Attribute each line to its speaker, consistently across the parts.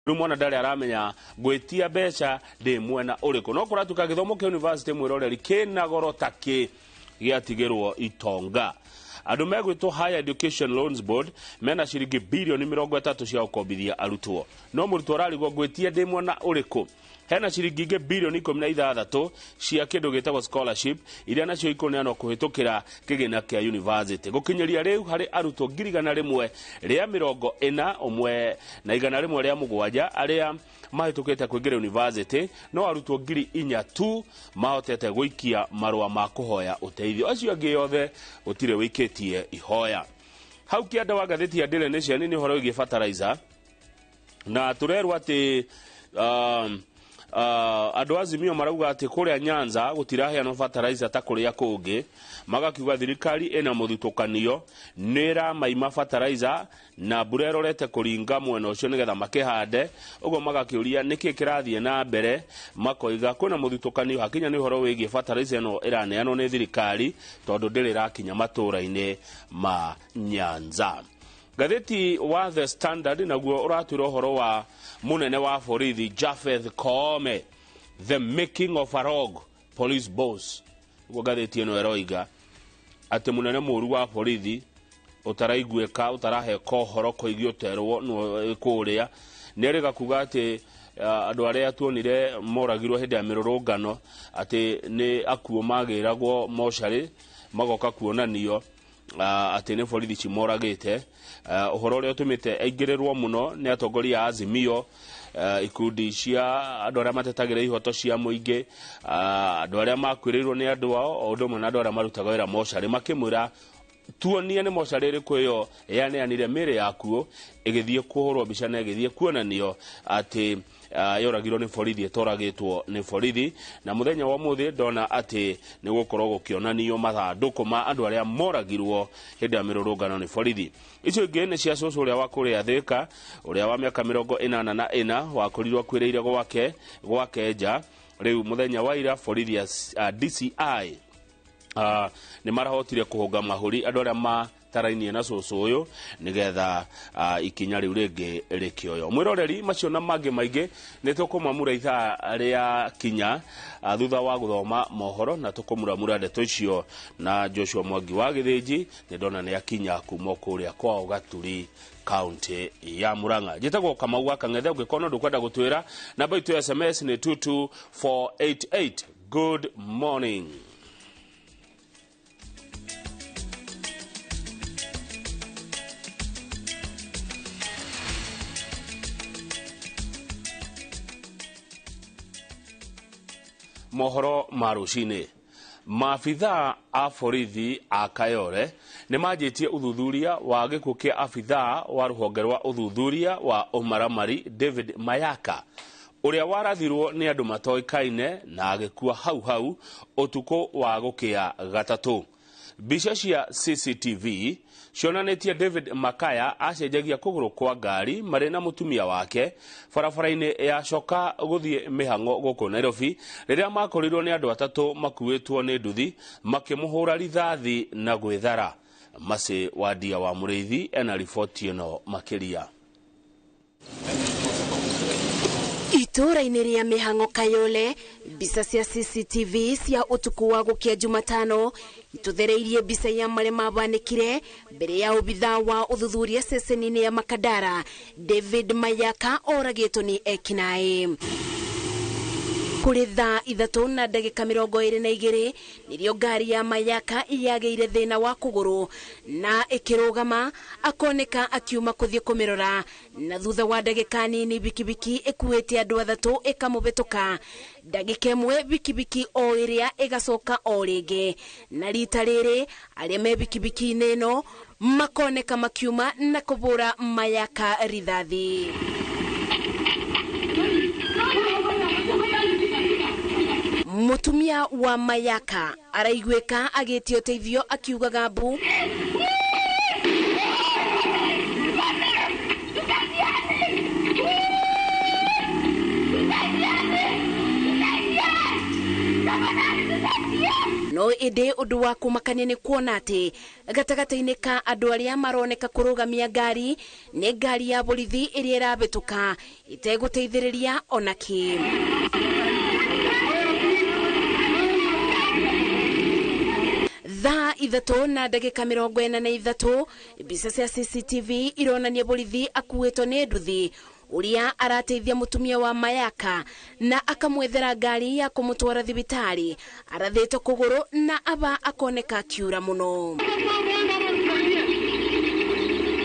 Speaker 1: Rĩu mwana ndarĩ aramenya ngwĩtia mbeca ndĩ mwena ũrĩkũ. No kũratuĩka gĩthomo kĩa university mwĩroreri kĩna goro ta kĩ gĩatigĩrwo itonga. Andũ megwĩtwo Higher Education Loans Board mena ciringi birioni 30 cia gũkombithia arutwo. No mũrutwo ararigwo ngwĩtia ndĩ mwena ũrĩkũ. Hena ciringi ingĩ birioni 16 cia kĩndũ gĩtagwo scholarship iria nacio ikũneanwo kũhĩtũkĩra kĩgĩna kĩa university. Gũkinyĩria rĩu harĩ arutwo 141,107 arĩa mahĩtũkĩte kũingĩra university, no arutwo 4,000 tu mahotete gũikia marũa ma kũhoya ũteithio. Acio angĩ othe gũtirĩ wĩikĩtie ihoya. Hau kĩanda wa ngathĩti ya Daily Nation nĩ ũhoro wĩgiĩ fertilizer, na tũrerwo atĩ andũ Azimio marauga atĩ kũrĩa Nyanza gũtiraheanwo fertilizer ta kũrĩa kũngĩ, magakiuga thirikari ĩna mũthutũkanio nĩ ĩramaima fertilizer na mbura ĩrorete kũringa mwena ũcio nĩgetha makĩhande. Ũguo magakĩũria nĩkĩ kĩrathiĩ na mbere, makoiga kwĩna mũthutũkanio hakinya nĩ ũhoro wĩgiĩ fertilizer ĩno ĩraneanwo nĩ thirikari tondũ ndĩrĩ ĩrakinya matũũra-inĩ ma Nyanza. Ngathĩti wa The Standard naguo ũratwĩra ũhoro wa mũnene wa borithi Japheth Koome, the making of a rogue police boss. Ũguo ngathĩti ĩno ĩroiga atĩ mũnene mũũru wa borithi ũtaraiguĩka, ũtaraheka ũhoro koigi ũterwo kũrĩa, nĩ erĩga kuga atĩ andũ arĩa tuonire moragirwo hĩndĩ ya mĩrũrũngano atĩ nĩ akuũ magĩragwo mocarĩ magoka kuonanio atĩ nĩ borithi cimoragĩte. Ũhoro ũrĩa ũtũmĩte aingĩrĩrwo mũno nĩ atongoria a Azimio, ikundi cia andũ arĩa matetagĩra ihoto cia mũingĩ, andũ arĩa makuĩrĩirwo nĩ andũ ao, o ũndũ ũmwe na andũ arĩa marutaga wĩra mocarĩ, makĩmwĩra tuonie nĩ mocarĩ ĩrĩkũ ĩyo yaneanire mĩĩrĩ yakuo ĩgĩthiĩ kũhũrwo mbica na ĩgĩthiĩ kuonanio atĩ yoragirwo nĩ borithi ĩtoragĩtwo nĩ borithi. Na mũthenya wa ũmũthĩ ndona atĩ nĩ gũkorwo gũkĩonanio mathandũkũ ma andũ arĩa moragirwo hĩndĩ ya mĩrũrũngano nĩ borithi. Icio ingĩ nĩ cia cũcũ ũrĩa wa kũrĩa Thĩka, ũrĩa wa mĩaka 84 wakorirwo akuĩrĩire gwake nja. Rĩu mũthenya wa ira borithi a DCI nĩ marahotire kũhũnga mahũri andũ arĩa matarainie na cũcũ ũyũ nĩgetha ikinya rĩu rĩngĩ rĩkĩoywo. Mwĩroreri, macio na mangĩ maingĩ nĩ tũkũmamura ithaa rĩa kinya thutha wa gũthoma mohoro, na tũkũmuramura ndeto icio na Joshua Mwangi wa Gĩthĩnji. Nĩ ndona nĩ akinya kuma kũrĩa kwao Gaturi, kaunti ya Murang'a. Njĩtagwo Kamau wa Kang'ethe. Ũngĩkorwo no ndũkwenda gũtwĩra, namba itũ ya SMS nĩ 22488. Good morning. Mohoro ma rũcinĩ. Maabithaa a borithi a Kayole nĩ manjĩtie ũthuthuria wa gĩkuũ kĩa abithaa wa rũhonge rwa ũthuthuria wa ũmaramari David Mayaka, ũrĩa warathirwo nĩ andũ matoĩkaine na agĩkua hau hau ũtukũ wa gũkĩa gatatũ. Mbica cia CCTV cionanĩtie David Makaya acenjagia kũgũrũ kwa ngari marĩ na mũtumia wake barabara-inĩ ya Coka gũthiĩ mĩhang'o gũkũ Nairobi, rĩrĩa makorirwo nĩ andũ atatũ makuĩtwo nĩ nduthi makĩmũhũra rithathi na gwĩthara. Macĩ wa Ndia wa Mũrĩithi ena riboti ĩno makĩria.
Speaker 2: Itũũra-inĩ rĩa mĩhang'o Kayole, mbica cia CCTV cia ũtukũ wa gũkĩa Jumatano itũthereirie mbica ya marĩa mabanĩkire mbere ya obithaa wa ũthuthuria ceceni-inĩ ya Makadara David Mayaka oragĩtwo nĩ ekinaĩ. Kũrĩ thaa 3:22 nĩrĩo ngari ya Mayaka yagĩire thĩna wa kũgũrũ na ĩkĩrũgama, akoneka akiuma kũthiĩ kũmĩrora, na thutha wa ndagĩka nini bikibiki ĩkuĩte andũ atatũ ĩkamũhĩtũka. Ndagĩka ĩmwe bikibiki o ĩrĩa ĩgacoka o rĩngĩ, na rita rĩrĩ arĩa me bikibiki-inĩ ĩno makoneka makiuma na kũbũra Mayaka rithathi. Mũtumia wa Mayaka araiguĩka agĩtio ũteithio akiugaga mbu. No Ĩndĩ ũndũ wa kũmakania nĩ kuona atĩ gatagatĩ-inĩ ka andũ arĩa maroneka kũrũgamia ngari nĩ ngari ya borithi ĩrĩa ĩrabĩtũka ĩtegũteithĩrĩria ona kĩ. Thaa 3:43 mbica cia CCTV ironania borithi akuĩtwo nĩ nduthi ũrĩa arateithia mũtumia wa Mayaka na akamwethera ngari ya kũmũtwara thibitarĩ arathĩtwo kũgũrũ na aba akoneka akiura mũno.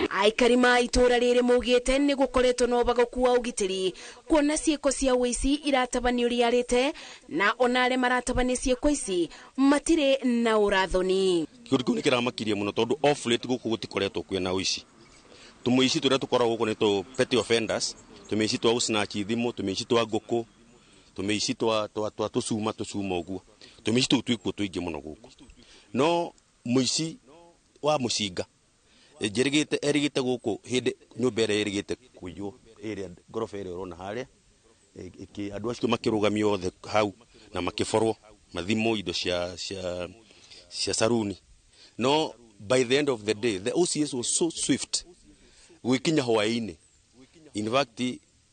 Speaker 2: Aikari ma itũra rĩrĩ maugĩte nĩ gũkoretwo na ũbagoku wa ũgitĩri kuona ciĩko cia ũici iratabanio rĩarĩte na ona arĩa maratabania ciĩko ici matirĩ na ũrathoni.
Speaker 3: Kĩũndũ kĩu nĩ kĩramakirie mũno tondũ off late gũkũ gũtikoretwo kwĩna ũici. Tũmũici tũrĩa tũkoragwo gũkũ nĩ tũ petty offenders, tũmĩici twa gũsnatch thimũ, tũmĩici twa ngũkũ, tũmĩici twa tũcuma tũcuma ũguo. Tũmĩici tũu twĩkuo tũingĩ mũno gũkũ. No mũici wa mũcinga njĩrĩgĩte erĩgĩte gũkũ hĩndĩ nyũmba ĩrĩa ĩrĩgĩte kũiywo ĩrĩa ngoroba ĩrĩa ũrona harĩa andũ acio makĩrũgamio othe hau na makĩborwo mathimũ indo cia saruni. No by the end of the day the OCS was so swift gũgĩkinya hwaĩ-inĩ. In fact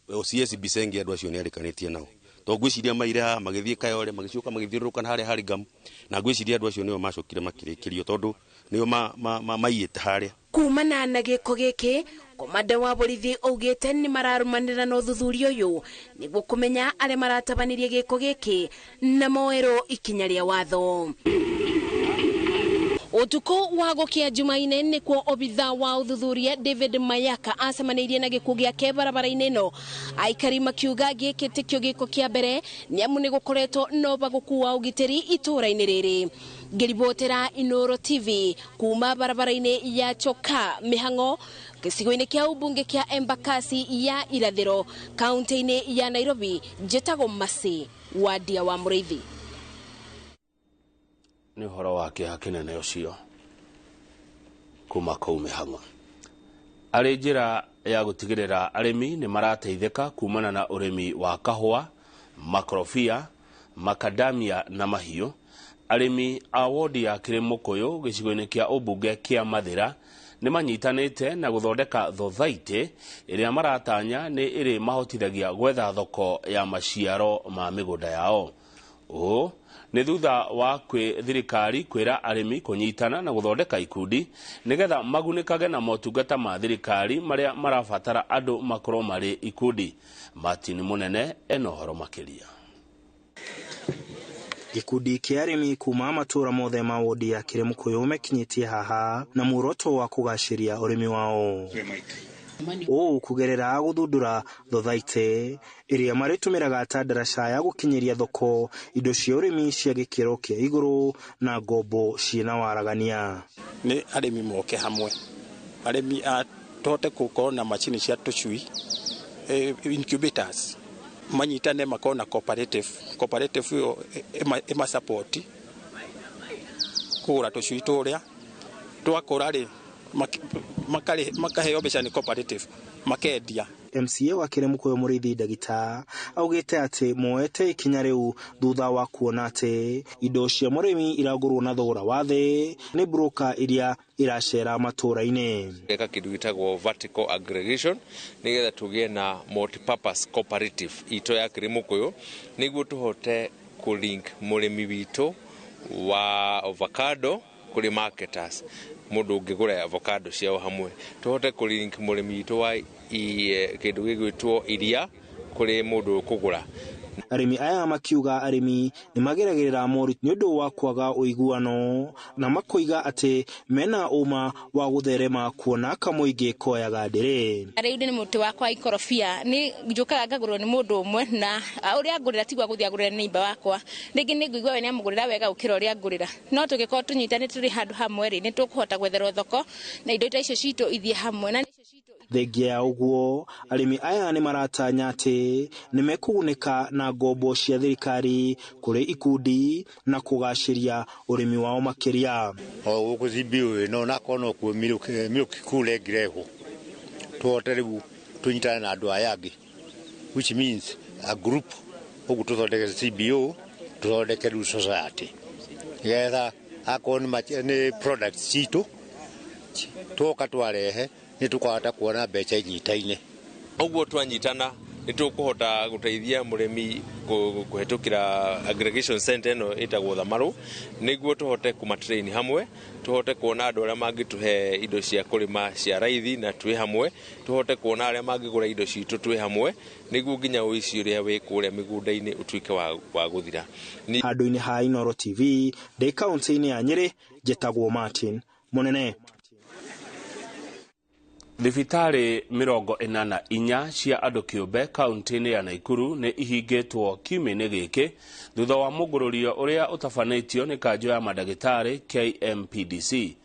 Speaker 3: OCS Bisenge andũ acio nĩarĩkanĩtie nao to ngwĩciria maire haha magĩthiĩ Kayole magĩcoka magĩthiũrũrũka harĩa harĩ ngamu na ngwĩciria andũ acio nĩo macokire makĩrĩkĩrio tondũ nĩo maiyĩte harĩa.
Speaker 2: Kumana na gĩko gĩkĩ komanda wa borithi augĩte nĩ mararũmanĩra na ũthuthuria ũyũ nĩguo kũmenya arĩa maratabanirie gĩko gĩkĩ na moerwo ikinya rĩa watho. Ũtukũ wa gũkĩa Jumaine nĩkuo obitha wa ũthuthuria David Mayaka acemanĩirie na gĩkuũ gĩake barabara-inĩ ĩno. Aikari makiuga gĩkĩ tikĩo gĩko kĩa mbere nĩamu nĩ gũkoretwo na ũbagoku wa ũgitĩri itũũra-inĩ rĩrĩ. Ngĩribotera Inooro TV kuma barabara-inĩ ya Choka Mĩhang'o gĩcigo-inĩ kĩa ũmbunge kĩa Embakasi ya Irathĩro kaunti-inĩ ya Nairobi, njĩtagwo Mercy Wandia wa Mũrĩithi.
Speaker 1: Nĩ ũhoro wa kĩeha kĩnene ũcio kuma kũu Mĩhang'o. Arĩ njĩra ya gũtigĩrĩra arĩmi nĩ marateithĩka kumana na ũrĩmi wa kahũa, makorobia, makadamia na mahiũ, arĩmi a wodi ya Kĩrĩmũkũyũ gĩcigo-inĩ kĩa ũmbunge kĩa Mathĩra nĩ manyitanĩte na gũthondeka thothaitĩ ĩrĩa maratanya nĩ ĩrĩ mahotithagia gwetha thoko ya maciaro ma mĩgũnda yao. Ũũ nĩ thutha wa kwĩ thirikari kwĩra arĩmi kũnyitana na gũthondeka ikundi nĩgetha magunĩkage na motungata ma thirikari marĩa marabatara andũ makorwo marĩ ikundi. Martin Munene ena ũhoro makĩria.
Speaker 4: Gĩkundi kĩa arĩmi kuma matũra mothe ma wodi ya Kĩrĩmũkũyũ mekinyĩtie haha na muoroto wa kũgacĩria ũrĩmi wao. Ũũ kũgerera gũthundũra thothaitĩ ĩrĩa marĩtũmĩraga ta ndaraca ya gũkinyĩria thoko indo cia ũrĩmi cia gĩkĩro kĩa igũrũ na ngombo ciĩna waragania.
Speaker 5: Nĩ arĩmi moke hamwe, arĩmi a tũhote gũkorwo na macini cia tũcui, incubators, manyitane makorwo na cooperative, cooperative ĩyo ĩmasupport kũgũra tũcui tũrĩa twakũra rĩ makaheo mbeca nĩ cooperative makendia.
Speaker 4: MCA wa Kĩrĩmũkũyũ Mũrĩithi Ndagita augĩte atĩ moete ikinya rĩu thutha wa kuona atĩ indo cia mũrĩmi iragũrwo na thogora wa thĩ nĩ broker iria iracera matũra-inĩ.
Speaker 6: Geka kĩndũ gĩtagwo vertical aggregation nĩgetha tũgĩe na multipurpose cooperative itũ ya Kĩrĩmũkũyũ nĩguo tũhote kũ-link mũrĩmi witũ wa avocado kũrĩ marketers mũndũ ũngĩgũra avocado ciao hamwe, tũhote kũ-link mũrĩmi witũ wa kĩndũ gĩgwĩtwo iria kũrĩ mũndũ ũkũgũra.
Speaker 4: Arĩmi aya makiuga arĩmi nĩ mageragĩrĩra moritũ nĩ ũndũ wa kwaga ũiguano na makoiga atĩ mena ũma wa gũtherema kuona kamũingĩ koyaga ndĩrĩ.
Speaker 7: Rĩu nĩ mũtĩ wakwa ikorobia nĩ njũkaga ngagũrwo nĩ mũndũ ũmwe na ũrĩa ngũrĩra tiguo gũthiĩ agũrĩra neighbor wakwa, rĩngĩ nĩ ngũigua we nĩ amũgũrĩra wega gũkĩra ũrĩa ngũrĩra, no tũngĩkorwo tũnyitanĩte tũrĩ handũ hamwe rĩ nĩ tũkũhota gwetherwo thoko na indo ta icio citũ ithiĩ hamwe. Na
Speaker 4: thengia ya ũguo arĩmi aya nĩ maratanya atĩ nĩ mekũgunĩka na ngombo cia thirikari kũrĩ ikundi na kũgacĩria ũrĩmi wao makĩria.
Speaker 8: O gũkũ CBO ĩno nakorwo nokuo milk cooler ĩngĩrehwo tũhote rĩu tũnyitane na andũ aya angĩ, which means a group ũguo tũthondeke CBO tũthondeke rĩu society nĩgetha Akorwo nĩ products citũ twoka twarehe nĩ tũkahota kuona mbeca inyitaine.
Speaker 6: Ũguo twanyitana nĩ tũkũhota gũteithia mũrĩmi kũhetũkĩra aggregation center ĩno ĩtagwo Thamarũ, nĩguo tũhote kũmatrain hamwe, tũhote kuona andũ arĩa mangĩtũhe indo cia kũrĩma cia raithi na twĩ hamwe, tũhote kuona arĩa mangĩgũra indo citũ twĩ hamwe, nĩguo nginya ũici ũrĩa wĩ kũrĩa mĩgũnda-inĩ ũtuĩke wa gũthira.
Speaker 4: Handũ-inĩ ha Inooro TV ndĩ kaunti-inĩ ya Nyĩrĩ, njĩtagwo Martin Mũnene.
Speaker 1: Thibitarĩ 44 cia andũ kĩũmbe kaunti-inĩ ya Naikuru nĩ ihingĩtwo kiumia-inĩ gĩkĩ thutha wa mũgũrũrio ũrĩa ũtabanĩtio nĩ kanjũ ya mandagĩtarĩ KMPDC.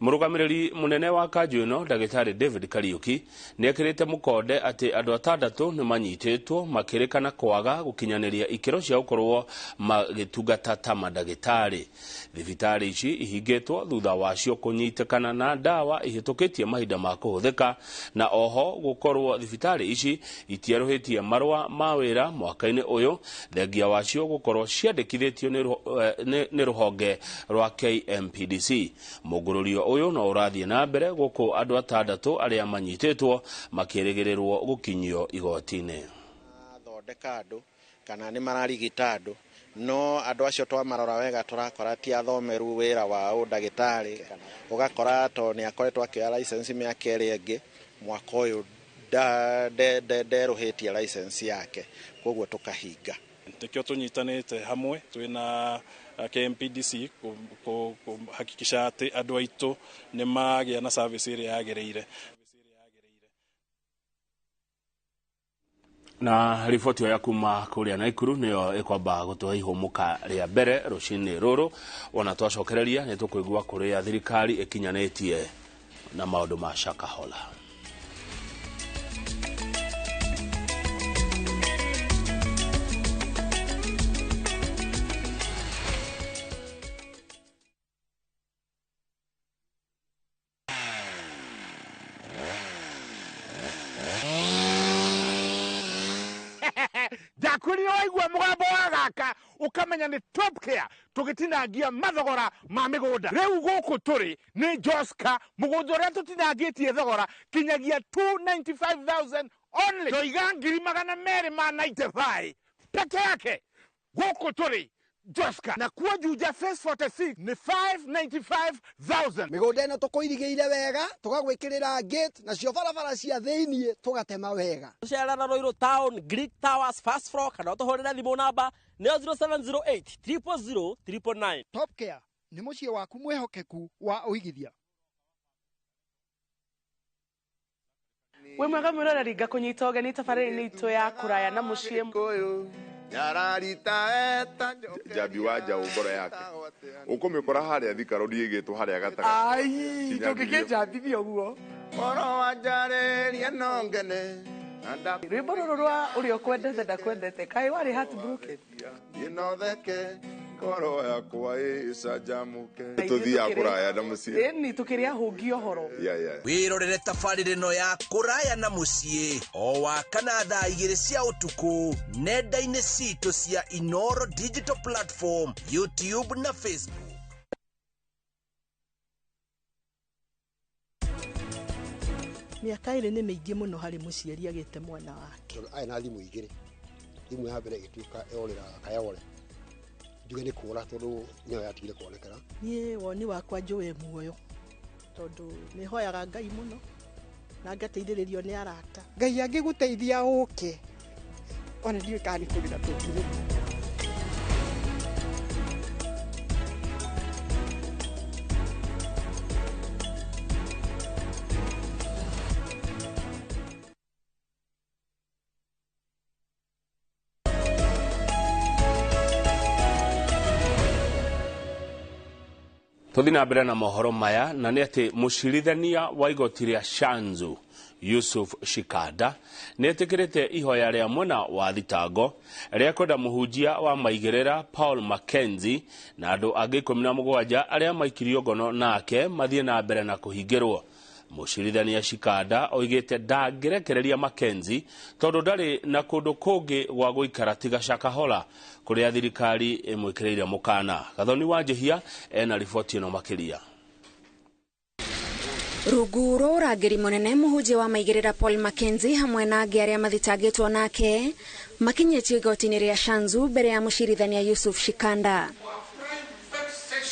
Speaker 1: Mũrũgamĩrĩri mũnene wa kanjũ ĩno ndagĩtarĩ David Kariuki nĩ ekĩrĩte mũkonde atĩ andũ atandatũ nĩ manyitĩtwo makĩrĩkana kwaga gũkinyanĩria ikĩro cia gũkorwo magĩtungata ta mandagĩtarĩ. Thibitarĩ ici ihingĩtwo thutha wacio kũnyitĩkana na ndawa ihĩtũkĩtie mahinda ma kũhũthĩka, na oho gũkorwo thibitarĩ ici itierũhĩtie marũa ma wĩra mwaka-inĩ ũyũ, thengia wacio gũkorwo ciandĩkithĩtio nĩ rũhonge rwa KMPDC. Mũgũrũrio ũyũ no ũrathiĩ na mbere gũkũ andũ atandatũ arĩa manyitĩtwo makĩrĩgĩrĩrwo gũkinyio igoti-inĩ.
Speaker 9: Thondeka andũ kana nĩ mararigita andũ, no andũ acio twamarora wega tũrakora ti athomeru wĩra wa ũndagĩtarĩ, ũgakora to nĩ akoretwo akĩoya license mĩaka ĩrĩa ĩngĩ, mwaka ũyũ nderũhĩtie license yake, koguo tũkahinga.
Speaker 10: Nĩkĩo tũnyitanĩte hamwe twĩna KMPDC kuhakikisha atĩ andũ aitũ nĩ magĩa na service ĩrĩa yagĩrĩire.
Speaker 1: Na riboti ya kuma kũrĩa Naikuru nĩyo ĩkwamba gũtũhe ihũmũka rĩa mbere rũcinĩ rũrũ. Ona twacokereria nĩ tũkũigua kũrĩa thirikari ĩkinyanĩtie na maũndũ ma Shakahola.
Speaker 11: Ndakwĩrire waigua mũgambo wa gaka ũkamenya nĩ Top Care tũgĩtinangia mathogora ma mĩgũnda. Rĩu gũkũ tũrĩ nĩ Joska, mũgũnda ũrĩa tũtinangĩtie thogora kinyagia 295,000 only. Toiga 295,000 peke yake. Gũkũ tũrĩ Joska, na kuo Juja phase 46 nĩ 595,000.
Speaker 12: Mĩgũnda ĩno tũkũirigĩire wega, tũgagwĩkĩrĩra gate, nacio barabara cia thĩiniĩ tũgatema wega.
Speaker 13: Tũcerera Ruiru Town, Greek Towers, first floor, kana ũtũhũrĩre thimũ namba nĩyo 0708 000 999.
Speaker 12: Top Care nĩ mũciĩ waku mwĩhokeku wa ũigithia.
Speaker 14: Wĩ mwega mwĩroreri, ngakũnyita ũgeni tabarĩra-inĩ itũ ya kũraya na mũciĩ.
Speaker 15: Njambi wa njaũ ngoro yake ũkũmĩkora harĩa Thika Road ĩgĩtwo harĩa gatagatĩ.
Speaker 16: Ai, tũngĩkĩnjambithia ũguo.
Speaker 17: Oro wa njarĩria no ngene.
Speaker 14: Rwĩmbo rũrũ rwa ũrĩa ũkwendete ndakwendete, kaĩ warĩ heartbroken?
Speaker 15: Ino theke ngoro yakwa ĩcanjamũke. Tũthiaga kũraya na mũciĩ.
Speaker 14: Ĩni tũkĩrĩa hũngi ũhoro.
Speaker 18: Wĩrorere tabarĩra ĩno ya kũraya na mũciĩ o wa kana thaa 2 cia ũtukũ nenda-inĩ citũ cia Inooro Digital Platform, YouTube na Facebook.
Speaker 19: Mĩaka ĩrĩ nĩ mĩingĩ mũno harĩ mũciari agĩte mwana wake.
Speaker 12: Arĩ na thimũ igĩrĩ, thimũ ya mbere ĩgĩtuĩka yorĩra Kayole, njuge nĩ kũra tondũ nĩyo yatigire kuonekera.
Speaker 19: Niĩ woni wakwa njũĩ muoyo tondũ nĩ hoyaga Ngai mũno na ngateithĩrĩrio nĩ arata.
Speaker 16: Ngai angĩgũteithia ũke, ona ndiũĩ kana nĩ kũrĩra tũngĩrĩra.
Speaker 1: Tũthiĩ na mbere na mohoro maya, na nĩ atĩ mũcirithania wa igoti rĩa Shanzu Yusuf Shikanda nĩ etĩkĩrĩte ihoya rĩa mwena wa thitango rĩa kwenda mũhunjia wa maigĩrĩra Paul Mackenzie na andũ angĩ 17 arĩa maikirio ngono nake mathiĩ na mbere na kũhingĩrwo. Mũcirithania Shikanda oigĩte ndangĩrekereria Mackenzie tondũ ndarĩ na kũndũ kũngĩ gwa gũikara tiga Shakahola kũrĩa thirikari ĩmwĩkĩrĩire mũkana. Gathoni wa Njihia ena riboti ĩno makĩria.
Speaker 2: Rungu rwa ũrangĩri mũnene mũhunjia wa maigĩrĩra Paul Mackenzie hamwe na angĩ arĩa mathitangĩtwo nake makinyĩtio igoti-inĩ rĩa Shanzu mbere ya mũcirithania Yusuf Shikanda.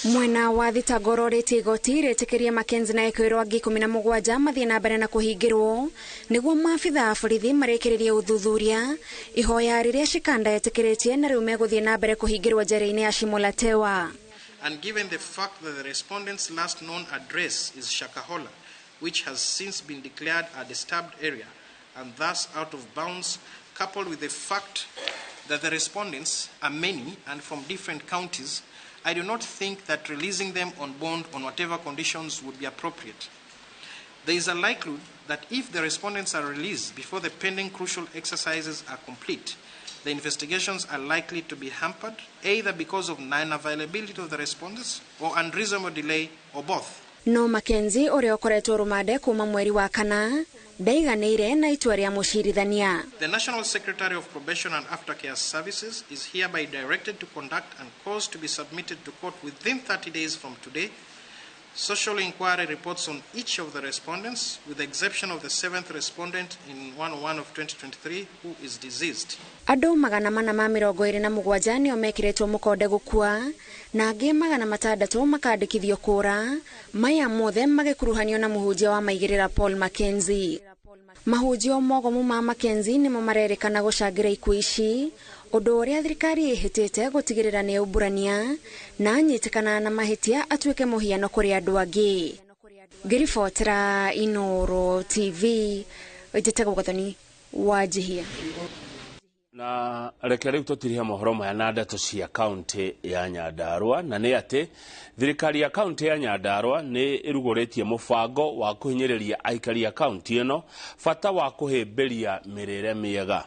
Speaker 2: Mwena wa thitango ũrorĩtie igoti rĩtĩkĩrie Mackenzie na ekũĩrwo angĩ 17 mathiĩ na mbere na kũhingĩrwo nĩguo maabitha a borithi marĩkĩrĩrie ũthuthuria ihoya rĩrĩa Shikanda etĩkĩrĩtie na rĩu megũthiĩ na mbere kũhingĩrwo njera-inĩ ya Shimolatewa.
Speaker 20: And given the fact that the respondent's last known address is Shakahola, which has since been declared a disturbed area and thus out of bounds, coupled with the fact that the respondents are many and from different counties, I do not think that releasing them on bond on whatever conditions would be appropriate. There is a likelihood that if the respondents are released before the pending crucial exercises are complete, the investigations are likely to be hampered either because of non-availability of the respondents or unreasonable delay or both.
Speaker 2: No Mackenzie ũrĩa ũkoretwo rũmande kuma mweri wa kana ndaiganĩire na itua rĩa mũcirithania.
Speaker 20: The National Secretary of Probation and Aftercare Services is hereby directed to conduct and cause to be submitted to court within 30 days from today social inquiry reports on each of the respondents, with the exception of the seventh respondent in 1/1 of 2023 who is deceased.
Speaker 2: Andũ 427 nĩo mekĩrĩtwo mũkonde gũkua na angĩ 600 makandĩkithio kũra, maya mothe magĩkuruhanio na mũhunjia wa maigĩrĩra Paul Mackenzie. Mahunjio mogomu ma Mackenzie nĩmo marerĩkana gũcangĩra ikuũ ici, ũndũ ũrĩa thirikari ĩhĩtĩte gũtigĩrĩra nĩ aumbũrania na anyitĩkana na mahĩtia atuĩke mũhiano kũrĩ andũ angĩ. Ngĩribotera Inooro TV, njĩtagwo Gathoni wa Njihia.
Speaker 1: Na reke rĩu tũtirihe mohoro maya na ndeto cia kaunti ya Nyandarua, na nĩ atĩ thirikari ya kaunti ya Nyandarua nĩ ĩrugũrĩtie mũbango wa kũhinyĩrĩria aikari a kaunti ĩno bata wa kũhĩmbĩria mĩrĩre mĩega.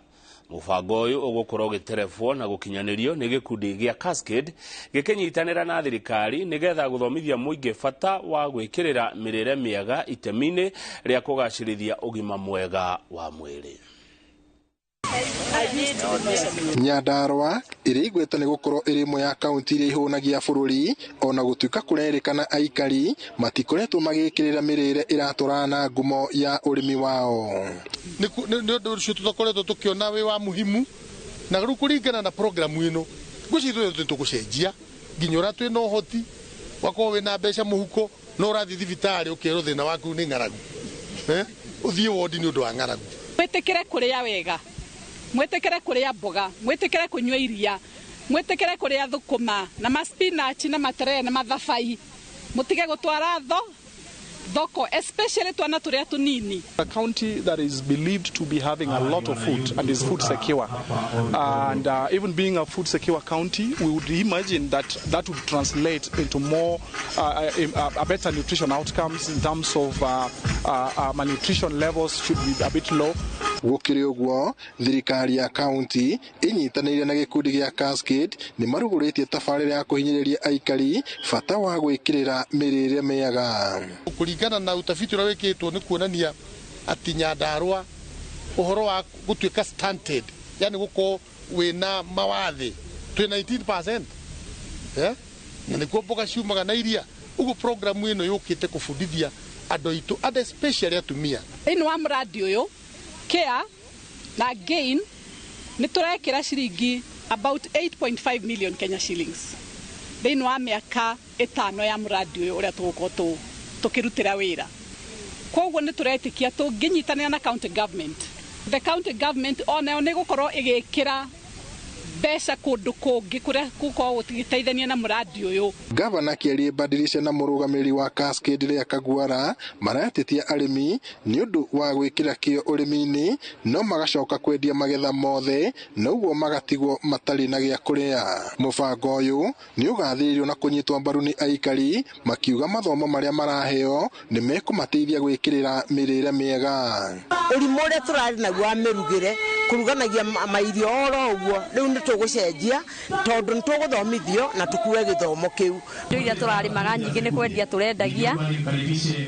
Speaker 1: Mũbango ũyũ ũgũkorwo ũgĩterebwo na gũkinyanĩrio nĩ gĩkundi gĩa Cascade gĩkĩnyitanĩra na thirikari nĩgetha gũthomithia mũingĩ bata wa gwĩkĩrĩra mĩrĩre mĩega itemi-inĩ rĩa kũgacĩrithia ũgima mwega wa mwĩrĩ.
Speaker 21: Nyandarua ĩrĩa igweta nĩ gũkorwo ĩrĩ ĩmwe ya kaunti iria ihũnagia bũrũri ona gũtuĩka kũrerĩkana aikari matikoretwo magĩkĩrĩra mĩrĩre ĩratwarana na ngumo ya ũrĩmi wao.
Speaker 22: Nĩ ũndũ ũcio tũkoretwo tũkĩona wĩ wa muhimu na rĩu kũringana na programu ĩno ngwĩciria ithuĩ tũgũcenjia nginya ũrĩa twĩna ũhoti wakorwo wĩna mbeca mũhuko no ũrathiĩ thibitarĩ ũkerwo thĩna waku nĩ ng'aragu, ũthiĩ wondi nĩ ũndũ wa ng'aragu.
Speaker 23: Mwĩtĩkĩre kũrĩa wega, mwĩtĩkĩre kũrĩa mboga, mwĩtĩkĩre kũnyua iria, mwĩtĩkĩre kũrĩa thũkũma na maspinachi na materere na mathabai, mũtige gũtwara thoko, especially twana tũrĩa tũnini.
Speaker 24: A county that is believed to be having a lot of food and is food secure, and even being a food secure county, we would imagine that that would translate into more a better nutrition outcomes in terms of malnutrition levels should be a bit low.
Speaker 21: Gũkĩrĩ ũguo, thirikari ya kaunti ĩnyitanĩire na gĩkundi gĩa Cascade nĩ marugũrĩtie tabarĩra ya kũhinyĩrĩria aikari bata wa gwĩkĩrĩra mĩrĩre mĩega.
Speaker 22: Kũringana na utafiti ũrĩa wĩkĩtwo nĩ kuonania atĩ Nyandarua ũhoro wa gũtuĩka stunted, yani gũkorwo wĩna mawathe twĩ 19%, na nĩkuo mboga ciumaga na iria. Ũguo programu ĩno yũkĩte kũbundithia andũ aitũ and especially atumia.
Speaker 23: Thĩinĩ wa mũrandi ũyũ Care na Gain nĩ tũrekĩra ciringi about 8.5 million Kenya shillings thĩinĩ wa mĩaka 5 ya mũrandi ũyũ ũrĩa tũgũkorwo tũkĩrutĩra wĩra. Koguo nĩ tũretĩkia tũngĩnyitanĩra na county government, the county government onayo nĩ gũkorwo ĩgĩkĩra mbeca kũndũ kũngĩ kũrĩa gũkorwo gũteithania na mũrandi ũyũ.
Speaker 21: Gavana Kĩarie Badilisha na mũrũgamĩrĩri wa Cascade Lea Kaguara maratetia arĩmi nĩ ũndũ wa gwĩkĩra kĩyo ũrĩmi-inĩ no magacoka kwendia magetha mothe na ũguo magatigwo matarĩ na gĩa kũrĩa. Mũbango ũyũ nĩ ũgathĩrĩirio na kũnyitwo mbaru nĩ aikari makiuga mathomo marĩa maraheo nĩ mekũmateithia gwĩkĩrĩra mĩrĩre mĩega.
Speaker 25: Ũrimũ ũrĩa tũrarĩ naguo wa mĩrugĩre
Speaker 3: Kũruganagia mairio oro ũguo. Rĩu nĩ tũgũcenjia tondũ nĩ tũgũthomithio na tũkue gĩthomo kĩu.
Speaker 5: Indo iria tũrarĩmaga nyingĩ nĩ kwendia tũrendagia,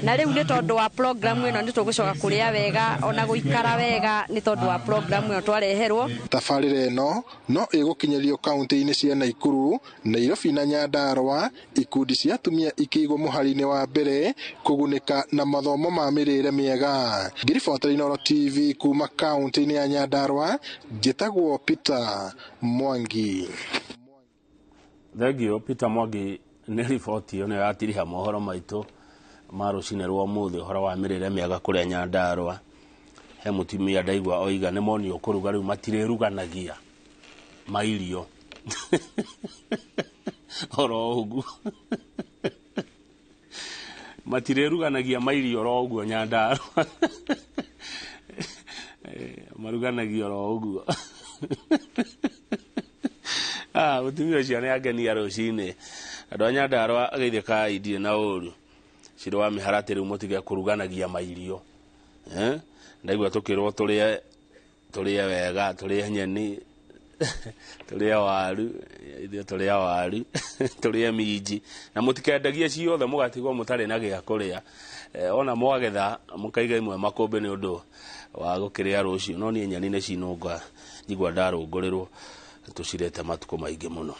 Speaker 5: na rĩu nĩ tondũ wa program ĩno nĩ tũgũcoka kũrĩa wega ona gũikara wega nĩ tondũ wa program ĩno twareherwo.
Speaker 21: Tabarĩra ĩno no ĩgũkinyĩrio kaunti-inĩ cia Naikuru, Nairobi na Nyandarua, ikundi cia atumia ikĩigwo mũhari-inĩ wa mbere kũgunĩka na mathomo ma mĩrĩre mĩega. Ngĩribotera Inooro TV kuma kaunti-inĩ ya Nyandarua, njĩtagwo Peter Mwangi.
Speaker 1: Thengio Peter Mwangi nĩ riboti ĩyo nĩyo yatiriha mohoro maitũ ma rũcinĩ rwa ũmũthĩ, ũhoro wa mĩrĩre mĩega kũrĩa Nyandarua. He mũtumia ndaigua oiga nĩ monio kũruga rĩu matirĩruganagia mairio oro ũguo, matirĩruganagia mairio oro ũguo Nyandarua, maruganagia oro ũguo. Mũtumia ũcio nĩ angenia rũcinĩ. Andũ a Nyandarua geithĩkai, ndirĩ na ũru. Ciro wa mĩharatĩ rĩu mũtige kũruganagia mairio. Ndaigua tũkĩrwo tũrĩe wega, tũrĩe nyeni, tũrĩe waru, ithuĩ tũrĩe waru, tũrĩe minji, na mũtikendagie ciothe mũgatigwo mũtarĩ na gĩa kũrĩa. Ona mwagetha mũkaiga imwe makũmbĩ nĩ ũndũ wa gũkĩrĩa rũciũ. No niĩ nyeni nĩ cinũnga, njigua ndarũngũrĩrwo, tũcirĩte matukũ maingĩ mũno.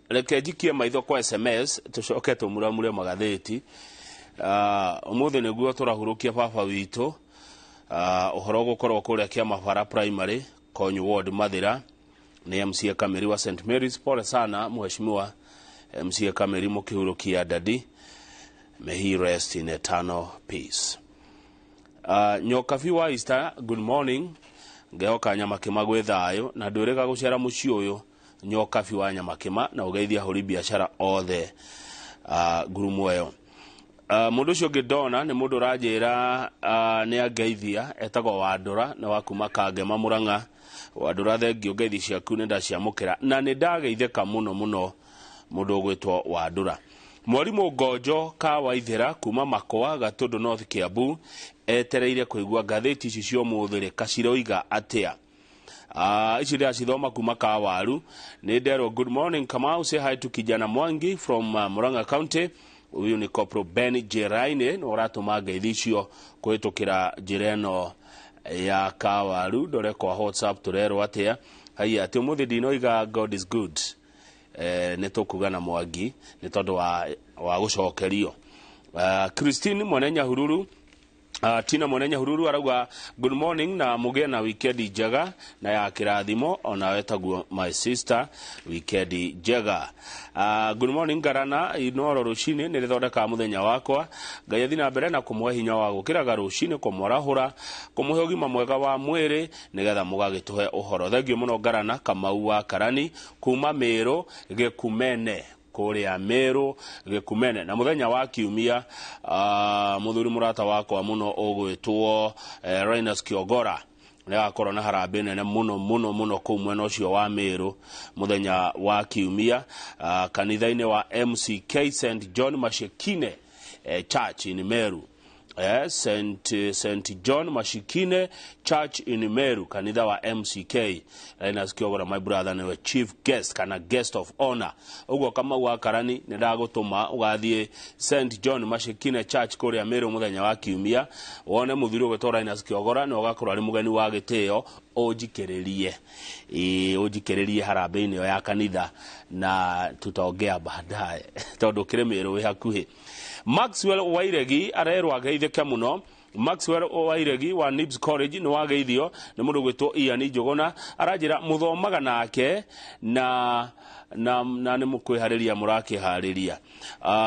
Speaker 1: Reke njikie maitho kwa SMS tũcoke tũmuramure magathĩti. Ũmũthĩ nĩguo tũrahurũkia baba witũ. Ũhoro ũgũkorwo kũrĩa Kĩamabara Primary, Konyu Ward, Mathira. Nĩ MCA Kameri wa St Mary's. Pole sana mheshimiwa MCA Kameri mũkĩhurũkia dadi. May he rest in eternal peace. Nyokabi wa Easter, good morning. Ngehoka Nyamakĩma gwĩ thayũ na ndwĩrĩga gũcera mũciĩ ũyũ Nyokabi wa Nyamakĩma na ũgeithia ahũri biacara othe ngurumo ĩyo. Mũndũ ũcio ũngĩ ndona nĩ mũndũ ũranjĩra nĩ angeithia, etagwo Wandũra, nĩ wa kuma Kangema Mũrang'a. Wandũra, thengio, ngeithi ciaku nĩ ndaciamũkĩra na nĩ ndageithĩka mũno mũno mũndũ ũgwĩtwo Wandũra. Mwarimũ Ngonjo ka Waithera kuma Makwa Gatũndũ North Kiambu etereire kũigua ngathĩti ici cia ũmũthĩ rĩ kaciroiga atĩa. Ici ndĩracithoma kuma Kawaru. Nĩ nderwo good morning Kamau, say hi to Kijana Mwangi from Murang'a County. Huyu ni Corporal Ben Jeraine, nĩ ũratũma ngeithi icio kũhĩtũkĩra njĩra ĩno ya Kawaru. Ndore kwa WhatsApp tũrerwo atĩa. Haiya, atĩ ũmũthĩ ndinoiga God is good. Nĩ tũkuga na Mwangi nĩ tondũ wa gũcokerio. Christine Mwene Nyahururu, Tina Mwene Nyahururu arauga good morning na mũgĩe na weekend njega na ya kĩrathimo, onawe taguo my sister, weekend njega. Good morning Garana, Inooro rũcinĩ nĩ rĩthondekaga mũthenya wakwa. Ngai athiĩ na mbere na kũmũhe hinya wa gũkĩraga rũcinĩ, kũmwarahũra, kũmũhe ũgima mwega wa mwĩrĩ nĩgetha mũgagĩtũhe ũhoro. Thengio mũno Garana. Kamau wa Karani kuma Mĩrũ Gĩkumene, kũrĩa Mĩrũ Gĩkumene. Na mũthenya wa kiumia mũthuri mũrata wakwa mũno ũgwĩtwo Linus Kiogora nĩ agakorwo na harambĩ nene mũno mũno mũno kũu mwena ũcio wa Mĩrũ mũthenya wa kiumia, kanitha-inĩ wa MCK St John Mashikine Church in Meru. St John Mashikine Church in Meru, kanitha wa MCK. Linus Kiogora my brother niwe chief guest kana guest of honor. Ũguo Kamau wa Karani nĩ ndagũtũma ũgathiĩ St John Mashikine Church kũrĩa Meru mũthenya wa kiumia, wone mũthuri ũgwĩtwo Linus Kiogora na ũgakorwo arĩ mũgeni wa gĩtĩo, ũnjikĩrĩrie ũnjikĩrĩrie harambĩ-inĩ ĩyo ya kanitha na tutaongea baadaye tondũ kĩrĩ Mĩrũ wĩ hakuhĩ. Maxwell Wairegi arerwo ageithĩke mũno. Maxwell Wairegi wa Nibs College nĩ wageithio nĩ mũndũ ũgwĩtwo Ian Njũgũna, aranjĩra mũthomaga nake na nĩ mũkwĩharĩria mũrakĩharĩria.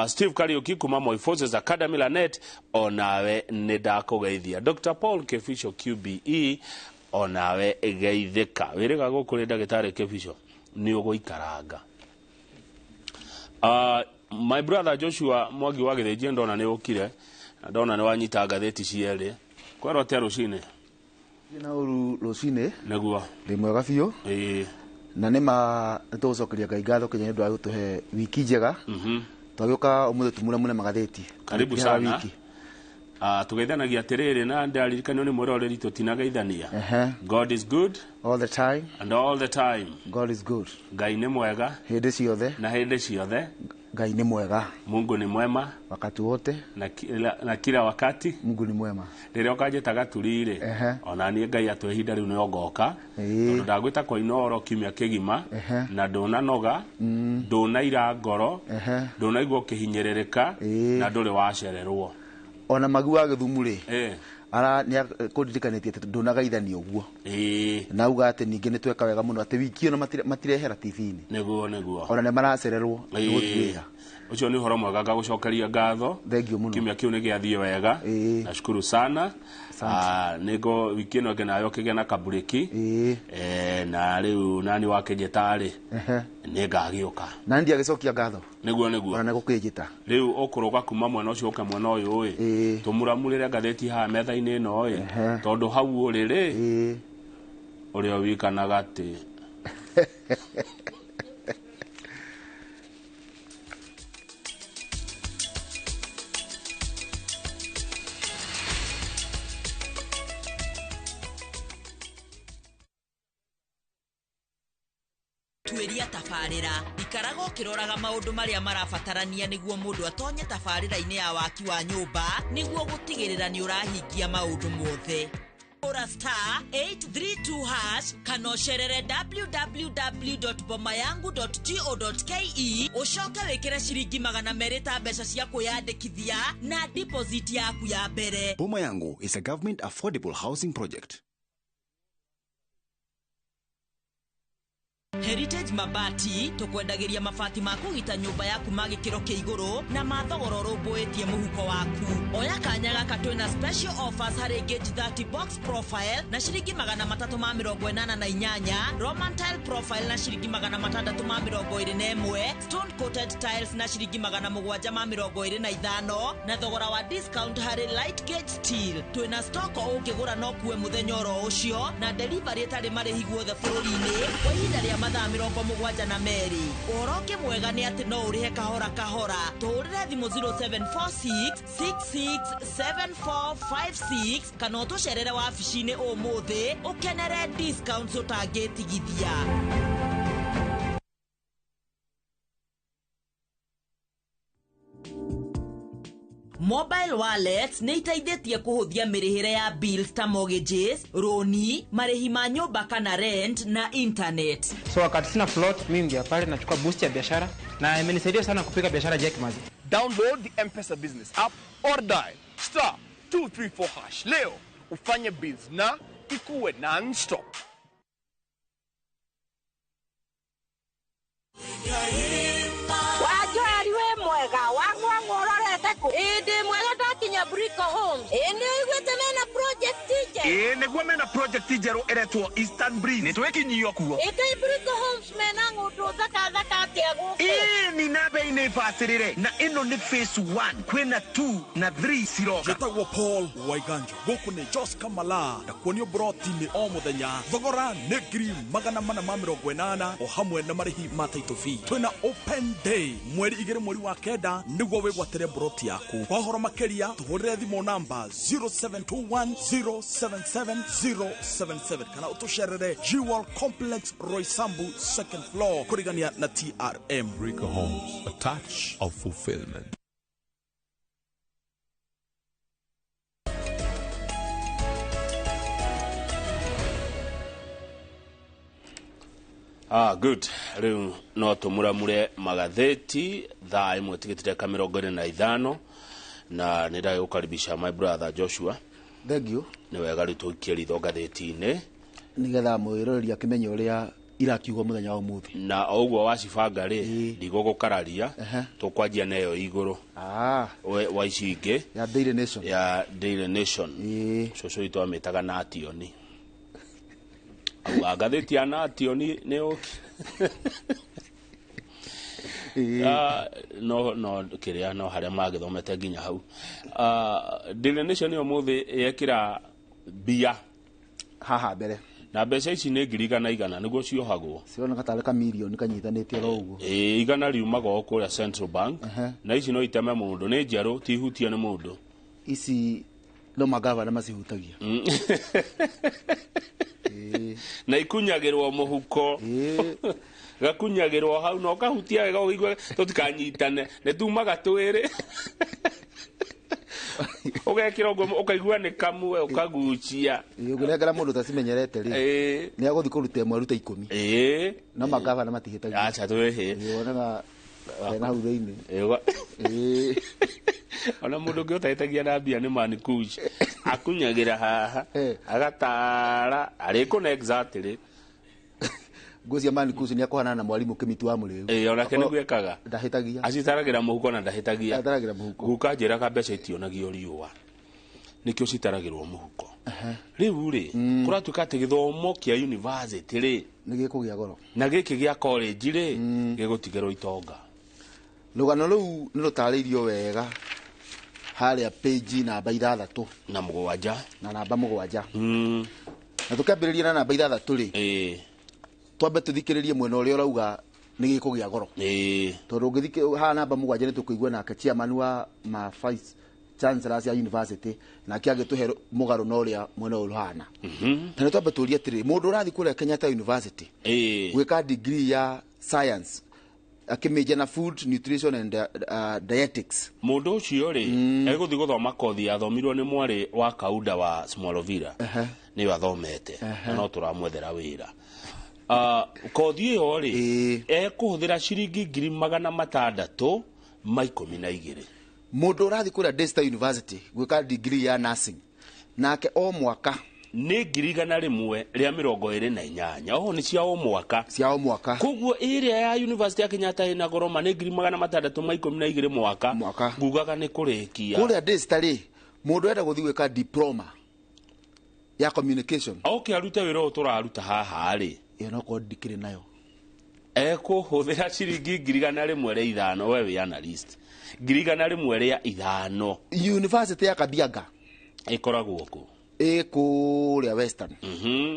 Speaker 1: Steve Kariuki kuma Moi Forces Academy Lanet, onawe nĩ ndakũgeithia. Dr Paul Kebisho QBE, onawe geithĩka. Wĩrĩga gũkũ rĩ ndagĩtarĩ Kebisho nĩ ũgũikaranga. My brother Joshua Mwangi wa Gĩthĩnjie ndona nĩ ũkire, ndona nĩ wanyita ngathĩti cierĩ. Kwerwo atĩa rũcinĩ?
Speaker 7: Na ũru rũcinĩ
Speaker 1: nĩguo
Speaker 7: ndĩ mwega biũ. Na nĩ ma nĩ tũgũcokeria Ngai ngatho Kenya nĩ ũndũ wa gũtũhe wiki njega. Twagĩũka ũmũthĩ tũmuramure magathĩti.
Speaker 1: Karibu sana.
Speaker 7: Wiki.
Speaker 1: Tugeithanagia atiriri na ndaririkanio ni mwiroreri tutinageithania. God is good
Speaker 7: all the time
Speaker 1: and all the time.
Speaker 7: God is good.
Speaker 1: Ngai ni mwega
Speaker 7: hindi ciothe
Speaker 1: na hindi ciothe.
Speaker 7: Ngai ni mwega.
Speaker 1: Mungu ni mwema
Speaker 7: wakati wote
Speaker 1: na kila wakati.
Speaker 7: Mungu ni mwema.
Speaker 1: Rĩrĩa ũkanjĩta gaturi-rĩ, ona niĩ Ngai atũhe ihinda rĩu nĩo ngoka, tondũ ndagwĩta kwa Inooro kiumia kĩgima na ndũnanoga, ndũnaira ngoro, ndũnaigua ũkĩhinyĩrĩrĩka na ndũrĩ wacererwo.
Speaker 7: Ona Magu wa Gĩthumu rĩ, ara nĩ kũndirikanĩtie atĩ ndũnagaithania ũguo. Na auga atĩ ningĩ nĩ tweka wega mũno atĩ wiki ĩno matirehera TV-inĩ.
Speaker 1: Nĩguo nĩguo.
Speaker 7: Ona nĩ maracererwo nĩ gũthiĩ wĩra.
Speaker 1: Ũcio nĩ ũhoro mwega ngagũcokeria ngatho.
Speaker 7: Thank you mũno.
Speaker 1: Kiumia kĩu nĩ gĩathiĩ wega. Nashukuru sana. Nĩgo wiki ĩno ĩngĩ nayo kĩgĩa na kaburĩki. Na rĩu nani wakĩnjĩta rĩ, nĩ ngagĩũka.
Speaker 7: Na ndiagĩcokia ngatho.
Speaker 1: Nĩguo nĩguo.
Speaker 7: Ona nĩ gũkĩnjĩta.
Speaker 1: Rĩu ũkũrũga kuma mwena ũcio ũke mwena ũyũ ĩ, tũmuramurĩre ngathĩti haha metha-inĩ ĩno ĩ, tondũ hau ũrĩ rĩ, ũrĩa wikanaga atĩ
Speaker 4: tuĩria tabarĩra ikaraga ũkĩroraga maũndũ marĩa marabatarania nĩguo mũndũ atonye tabarĩra-inĩ ya waki wa nyũmba nĩguo gũtigĩrĩra nĩ ũrahingia maũndũ mothe. Ora star 832 hash kana ũcerere www.bomayangu.go.ke ũcoke wĩkĩre ciringi 200 ta mbeca cia kwĩyandĩkithia na deposit yaku ya mbere.
Speaker 6: Boma Yangu is a government affordable housing project.
Speaker 4: Heritage Mabati tukwendagĩria mabati ma kũgita nyũmba yaku ma gĩkĩro kĩa igũrũ na ma thogora ũrũmbũĩtie mũhuko waku. Oya kanya gaka twĩna special offers harĩ gauge 30 box profile na ciringi 388, Roman tile profile na ciringi 621, stone coated tiles na ciringi 725 na thogora wa discount harĩ light gauge steel. Twĩna stock ũngĩgũra no kuwe mũthenya oro ũcio na delivery ĩtarĩ marĩhi guothe bũrũri-inĩ kwa ihinda rĩa mathaa 72. Ũhoro ũngĩ mwega nĩ atĩ no ũrĩhe kahora kahora. Tũhũrĩre thimũ 0746 667456 kana ũtũcerere wabici-inĩ ũmũthĩ ũkenere discounts ũtangĩtigithia. Mobile wallets nĩ iteithĩtie kũhũthia mĩrĩhĩre ya bills ta mortgages, roni, marĩhi ma nyũmba kana rent na internet.
Speaker 8: So wakati sina float, mimi ngia pale nachukua boost ya biashara na imenisaidia sana kupika biashara Jack Mazi.
Speaker 9: Download the M-Pesa business app or dial star 234 hash leo ufanye bills na ikuwe non-stop.
Speaker 25: Wajoari we mwega wangwa ngororete ku indi mwega ndakinya Brico Homes indi iguite mena project nje
Speaker 11: ii niguo mena project njeru iretwo Eastern Breeze nitwikinyio kuo
Speaker 25: ĩkai Brico Homes mena ng'ũndũ thaka thaka atia gũkũ
Speaker 11: ii ni na bei nĩ bacĩrĩre na ĩno nĩ phase 1 kwĩna 2 na 3 ciroka.
Speaker 26: Njĩtagwo Paul Waiganjo gũkũ nĩ Jos Kamala na kuonio broti-inĩ o mũthenya thogora nĩ 480 o hamwe na marĩhi ma title fee. Twĩna open day mweri 2 mweri wa 9 nĩguo wĩgwatĩre broti yaku. Kwa ũhoro makĩria tũhũrĩre thimũ namba 0721077077 kana ũtũcerere Jewel Complex Roysambu second floor kũrigania na TRM.
Speaker 27: Brico Homes, a touch of fulfillment.
Speaker 1: Good. Rĩu no tũmuramure magathĩti thaa 1 tigĩtire ka 45 na nĩ ndagũkaribisha my brother Joshua.
Speaker 7: Thank you.
Speaker 1: Nĩ wega rĩu tũikie ritho ngathĩti-inĩ
Speaker 7: nĩgetha mwĩroreri akĩmenye ũrĩa irakiugwo mũthenya wa ũmũthĩ.
Speaker 1: Na o ũguo wacibanga rĩ, ndigũgũkararia, tũkwanjia na ĩyo igũrũ wa ici ingĩ
Speaker 7: ya Daily Nation.
Speaker 1: Ya Daily Nation. Cũcũ witũ amĩtaga Nationi. Auga ngathĩti ya Nationi nĩ ũki. No no kĩrĩa no harĩa magĩthomete nginya hau. Daily Nation ũmũthĩ yekĩra mbia
Speaker 7: haha mbere
Speaker 1: na mbeca ici nĩ ngiri igana igana nĩguo ciohagwo
Speaker 7: cironeka tarĩ ka mirioni kanyitanĩtie oro ũguo.
Speaker 1: Ĩĩ igana riumaga o kũrĩa Central Bank na ici no iteme mũndũ nĩ njerũ ti hutie nĩ mũndũ.
Speaker 7: Ici No magavana macihutagia.
Speaker 1: Na ikunyagĩrwo mũhuko, gakunyagĩrwo hau na ũkahutia wega ũgĩigua tũtikanyitane, nĩ tumaga twĩrĩ. Ũgekĩra ũguo ũkaigua nĩ kamwe ũkagucia.
Speaker 7: Ũngĩnengera mũndũ ũtacimenyerete rĩ, nĩ agũthiĩ kũruta ĩmwe arute 10. No magavana matihĩtagia.
Speaker 1: Acha twĩhĩ.
Speaker 7: Wonaga hena hau thĩinĩ.
Speaker 1: Ona mũndũ ũngĩ ũtahĩtagia na mbia nĩ Manikush, akunyagĩra haha agatara arĩkũna exactly.
Speaker 7: Ngũcia Manikush nĩ akũhanana na mwarimũ Kĩmiti wa Mũrĩu.
Speaker 1: Ĩĩ, onake nĩguo ekaga.
Speaker 7: Ndahĩtagia.
Speaker 1: Acitaragĩra mũhuko na ndahĩtagia.
Speaker 7: Ataragĩra mũhuko.
Speaker 1: Guka njĩraga mbeca itionagio riũa, nĩkĩo citaragĩrwo mũhuko. Rĩu rĩ, kũratuĩka atĩ gĩthomo kĩa university rĩ
Speaker 7: nĩ gĩkũgĩa goro,
Speaker 1: na gĩkĩ gĩa college rĩ gĩgũtigĩrwo itonga.
Speaker 7: Rũgano rũu nĩ rũtarĩirio wega harĩa page namba 6
Speaker 1: na 7
Speaker 7: na namba 7. Na tũkĩambĩrĩria na namba 6 rĩ, twambe tũthikĩrĩrie mwena ũrĩa ũrauga nĩ gĩkũgĩa goro. Tondũ ũngĩthikĩ haha namba 7 nĩ tũkũigua nake chairman wa ma vice chancellor ya university nake agĩtũhe mũgarũ na ũrĩa mwena ũyũ ũhana. Na nĩ twambe tũrie atĩrĩrĩ, mũndũ ũrathiĩ kũrĩa Kenyatta University gwĩka degree ya science akĩmĩnja na food nutrition and dietetics,
Speaker 1: mũndũ ũcio rĩ egũthiĩ gũthoma kothi yathomirwo nĩ mwarĩ wa Kauda wa Smolovira, nĩyo athomete na no tũramwethera wĩra. Kothi ĩyo rĩ ekũhũthĩra ciringi 612.
Speaker 7: Mũndũ ũrathiĩ kũrĩa Daystar University gwĩka degree ya nursing nake o mwaka
Speaker 1: nĩ 128. Oho nĩ cia o mwaka,
Speaker 7: cia o mwaka.
Speaker 1: Koguo ĩrĩa ya University ya Kenyatta ĩna goro ma nĩ 612 mwaka. Ngugaga nĩ kũrĩkia.
Speaker 7: Kũrĩa Daystar rĩ, mũndũ enda gũthiĩ gwĩka diploma ya communication,
Speaker 1: oke arute wĩra ũyũ tũraruta haha rĩ,
Speaker 7: ĩyo no korwo ndikĩrĩ nayo,
Speaker 1: ekũhũthĩra ciringi 105. We wĩ analyst, 105.
Speaker 7: University ya Kabianga
Speaker 1: ĩkoragwo kũ?
Speaker 7: Ĩ kũrĩa Western.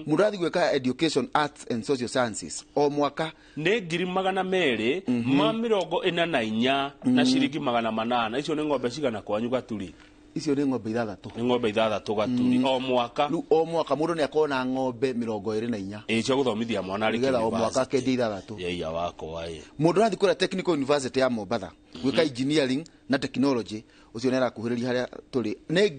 Speaker 7: Mũndũ arathiĩ gwĩka education arts and social sciences o mwaka
Speaker 1: nĩ 244 na ciringi 800. Icio nĩ ng'ombe cigana kwanyu Gaturi?
Speaker 7: Icio nĩ ng'ombe 6.
Speaker 1: Nĩ ng'ombe 6 Gaturi o mwaka.
Speaker 7: Rĩu o mwaka mũndũ nĩ akorwo na ng'ombe 24.
Speaker 1: Ĩ cia gũthomithia mwana arĩ
Speaker 7: nĩgetha o mwaka akendia 6.
Speaker 1: Yeia wakwa ĩ.
Speaker 7: Mũndũ arathiĩ kũrĩa Technical University ya Mombatha gwĩka engineering na technology, ũcio nĩ arakuhĩrĩria harĩa tũrĩ, nĩ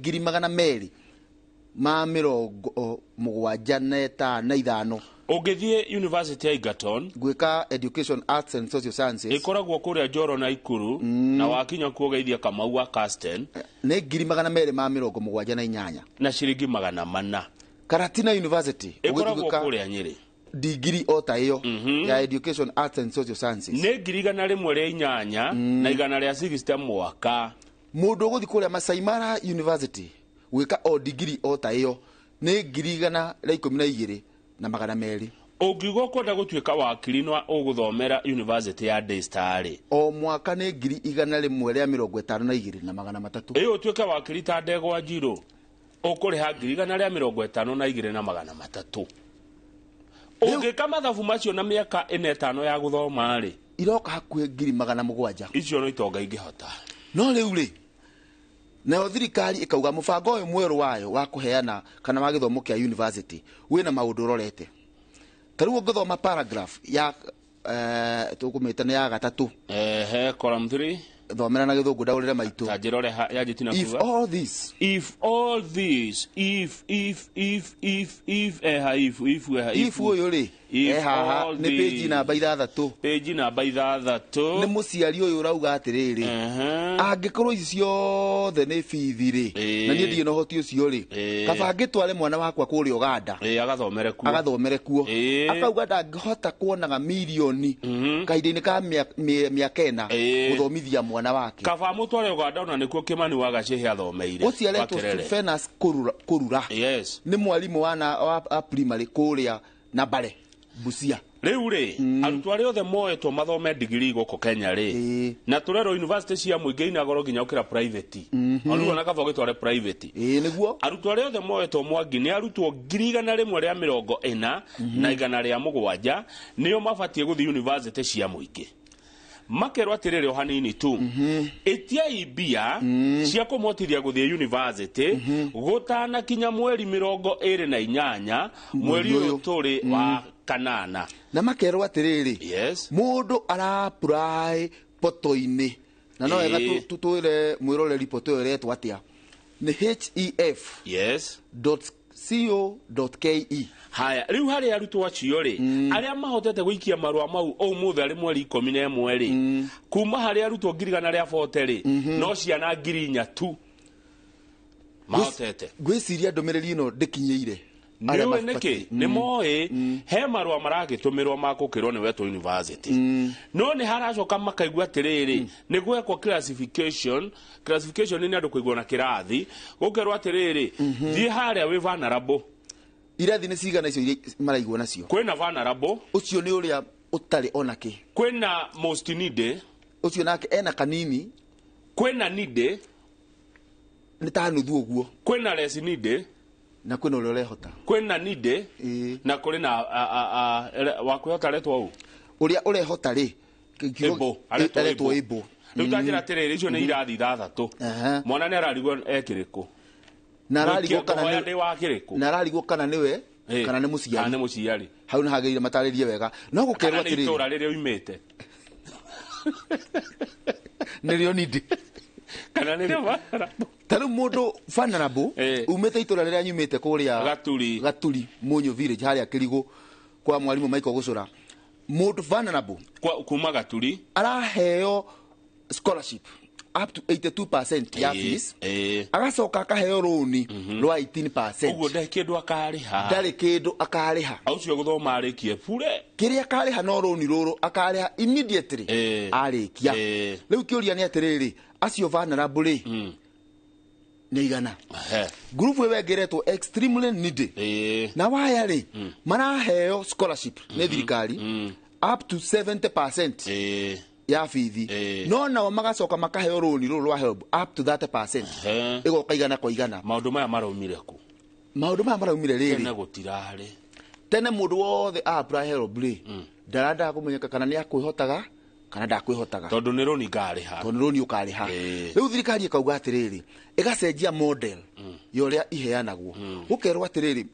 Speaker 7: 275.
Speaker 1: Ũngĩthiĩ University ya Egerton
Speaker 7: gwĩka education arts and social sciences,
Speaker 1: ĩkoragwo kũrĩa Njoro na Ikuru, na wakinya kuo ũgeithia Kamau wa Casten,
Speaker 7: nĩ 278
Speaker 1: na ciringi 400.
Speaker 7: Karatina University
Speaker 1: ĩkoragwo kũrĩa Nyĩrĩ,
Speaker 7: degree o ta ĩyo ya education arts and social sciences
Speaker 1: nĩ 108 na 160 mwaka.
Speaker 7: Mũndũ ũgũthiĩ kũrĩa Masai Mara University gwĩka o degree o ta ĩyo nĩ 112 na 200.
Speaker 1: Ũngiuga ũkwenda gũtuĩka wakiri na ũgũthomera University ya Daystar rĩ,
Speaker 7: o mwaka nĩ 152 na 300.
Speaker 1: Ĩyo ũtuĩke wakiri ta Ndegwa Njirũ ũkũrĩha 152 na 300. Ũngĩka mathabu macio na mĩaka 45 ya gũthoma rĩ,
Speaker 7: iroka hakuhĩ 700.
Speaker 1: Icio no itonga ingĩhota.
Speaker 7: No rĩu rĩ, nayo thirikari ĩkauga mũbango ũyũ mwerũ wayo wa kũheana kana wa gĩthomo kĩa university wĩna maũndũ ũrorete. Ta rĩu ũngĩthoma paragraph ya tũkũmĩta nĩ ya 3.
Speaker 1: Ehe, column 3.
Speaker 7: Thomera na gĩthũngũ ndaũrĩre maitũ.
Speaker 1: Ta njĩra ũrĩa yanjĩtie na
Speaker 7: If
Speaker 1: kuga.
Speaker 7: all this,
Speaker 1: if all this, if if if if if eha if if eha
Speaker 7: if ũyũ rĩ,
Speaker 1: If
Speaker 7: ehaha
Speaker 1: all
Speaker 7: nĩ page
Speaker 1: these.
Speaker 7: namba 6.
Speaker 1: Page namba 6.
Speaker 7: Nĩ mũciari ũyũ ũrauga atĩrĩrĩ, angĩkorwo ici ciothe nĩ bithi rĩ, na niĩ ndirĩ na ũhoti ũcio rĩ, kaba ngĩtware mwana wakwa kũrĩa Ũganda
Speaker 1: agathomere kuo,
Speaker 7: agathomere kuo. Akauga ndangĩhota kuonaga mirioni kahinda-inĩ ka mĩaka 4 gũthomithia mwana wake.
Speaker 1: Kaba mũtware Ũganda ona nĩkuo Kimani wa Gachĩhĩ athomeire.
Speaker 7: Ũcio aretwo Fenas Kũrura.
Speaker 1: Yes.
Speaker 7: Nĩ mwarimũ wa primary kũrĩa Nambare, Busia.
Speaker 1: Rĩu rĩ, arutwo arĩa othe moetwo mathome degree gũkũ Kenya rĩ, na tũrerwo university cia mũingĩ ina goro nginya ũkĩra private. Ona ona kaba ũgĩtware private.
Speaker 7: Ĩĩ nĩguo.
Speaker 1: Arutwo arĩa othe moetwo Mwangi nĩ arutwo 140 na 107 nĩo mabatiĩ gũthiĩ university cia mũingĩ. Makerwo atĩrĩrĩ, o hanini tu, ĩtiai mbia cia kũmotithia gũthiĩ university gũtanakinya mweri 28 mweri ũyũ tũrĩ wa kanana.
Speaker 7: Na makerwo atĩrĩrĩ, mũndũ ara-apply poto-inĩ, na no wega twĩre mwĩroreri poto ĩyo ĩretwo atĩa, nĩ HEF .co.ke.
Speaker 1: Haya, rĩu harĩ arutwo acio rĩ, arĩa mahotete gũikia marũa mau ũmũthĩ arĩ mweri 11 rĩ, kuma harĩ arutwo 140,000 rĩ, no ciana 4,000 tu mahotete.
Speaker 7: Ngwĩciria ndũmĩrĩri ĩno ndĩkinyĩire arĩa
Speaker 1: nĩũĩ
Speaker 7: mabatiĩ.
Speaker 1: Nĩkĩ nĩ moĩ he marũa maragĩtũmĩrwo ma gũkĩrwo nĩ wetwo university, no nĩ haracoka makaigua atĩrĩrĩ, nĩ gwekwo classification. Classification nĩ andũ kũigwo na kĩrathi, gũkerwo atĩrĩrĩ, thiĩ harĩa wĩ vulnerable.
Speaker 7: Irathi nĩ cigana icio iria maraigwo nacio?
Speaker 1: Kwĩna vulnerable.
Speaker 7: Ũcio nĩ ũrĩa ũtarĩ ona kĩ.
Speaker 1: Kwĩna most needy.
Speaker 7: Ũcio nake ena kanini.
Speaker 1: Kwĩna needy.
Speaker 7: Nĩ ta nuthu ũguo.
Speaker 1: Kwĩna less needy.
Speaker 7: Na kwĩna ũrĩa ũrehota.
Speaker 1: Kwĩna needy na kũrĩ na wakwĩhota retwo ũũ.
Speaker 7: Ũrĩa ũrehota rĩ,
Speaker 1: Able, aretwo
Speaker 7: aretwo
Speaker 1: able.
Speaker 7: able.
Speaker 1: Rĩu ta njĩra atĩrĩrĩ, icio nĩ irathi ithathatũ. Mwana nĩ ararigwo ekĩrĩkũ.
Speaker 7: Na ararigwo kana
Speaker 1: Ngũhoya ndĩ wa kĩrĩkũ.
Speaker 7: Na ararigwo kana nĩwe kana nĩ mũciari.
Speaker 1: Kana nĩ mũciari.
Speaker 7: Hau nĩ hagĩrĩire matarĩrie wega, no gũkerwo
Speaker 1: Kana nĩ
Speaker 7: atĩrĩrĩ,
Speaker 1: itũra rĩrĩa oimĩte.
Speaker 7: Nĩrĩo needy.
Speaker 1: Kana nĩrĩo vulnerable.
Speaker 7: Ta rĩu mũndũ vulnerable umĩte itũra rĩrĩa nyumĩte kũrĩa
Speaker 1: Gaturi,
Speaker 7: Gaturi Mũnyũ village, harĩa Kĩrigũ kwa mwarimũ Michael Gũcũra, mũndũ vulnerable
Speaker 1: kuma Gaturi
Speaker 7: araheo scholarship up to 82% ya fees, agacoka akaheo rũni rwa 18%.
Speaker 1: Ũguo ndarĩ kĩndũ akarĩha.
Speaker 7: Ndarĩ kĩndũ akarĩha.
Speaker 1: Ũcio gũthoma arĩkie bure.
Speaker 7: Kĩrĩa akarĩha no rũni rũrũ akarĩha immediately arĩkia. Rĩu kĩũria nĩ atĩrĩrĩ, acio vulnerable rĩ, nĩ igana? Ngurubu ĩyo ĩngĩ ĩretwo extremely needy na waya rĩ, maraheo scholarship nĩ thirikari up to 70% ya bithi, no nao magacoka makaheo rũni rũrũ rwa HELB up to 30%, ĩgoka igana kwa igana.
Speaker 1: Maũndũ maya maraumire kũ?
Speaker 7: Maũndũ maya maraumire rĩrĩ,
Speaker 1: Tene gũtirarĩ.
Speaker 7: Tene mũndũ wothe apply HELB rĩ, ndarandaga kũmenyeka kana nĩ akwĩhotaga kana ndakwĩhotaga,
Speaker 1: tondũ nĩ rũni ngarĩha.
Speaker 7: Tondũ nĩ rũni ũkarĩha. Rĩu thirikari ĩkauga atĩrĩrĩ, ĩgacenjia model ya ũrĩa iheanagwo, gũkerwo atĩrĩrĩ,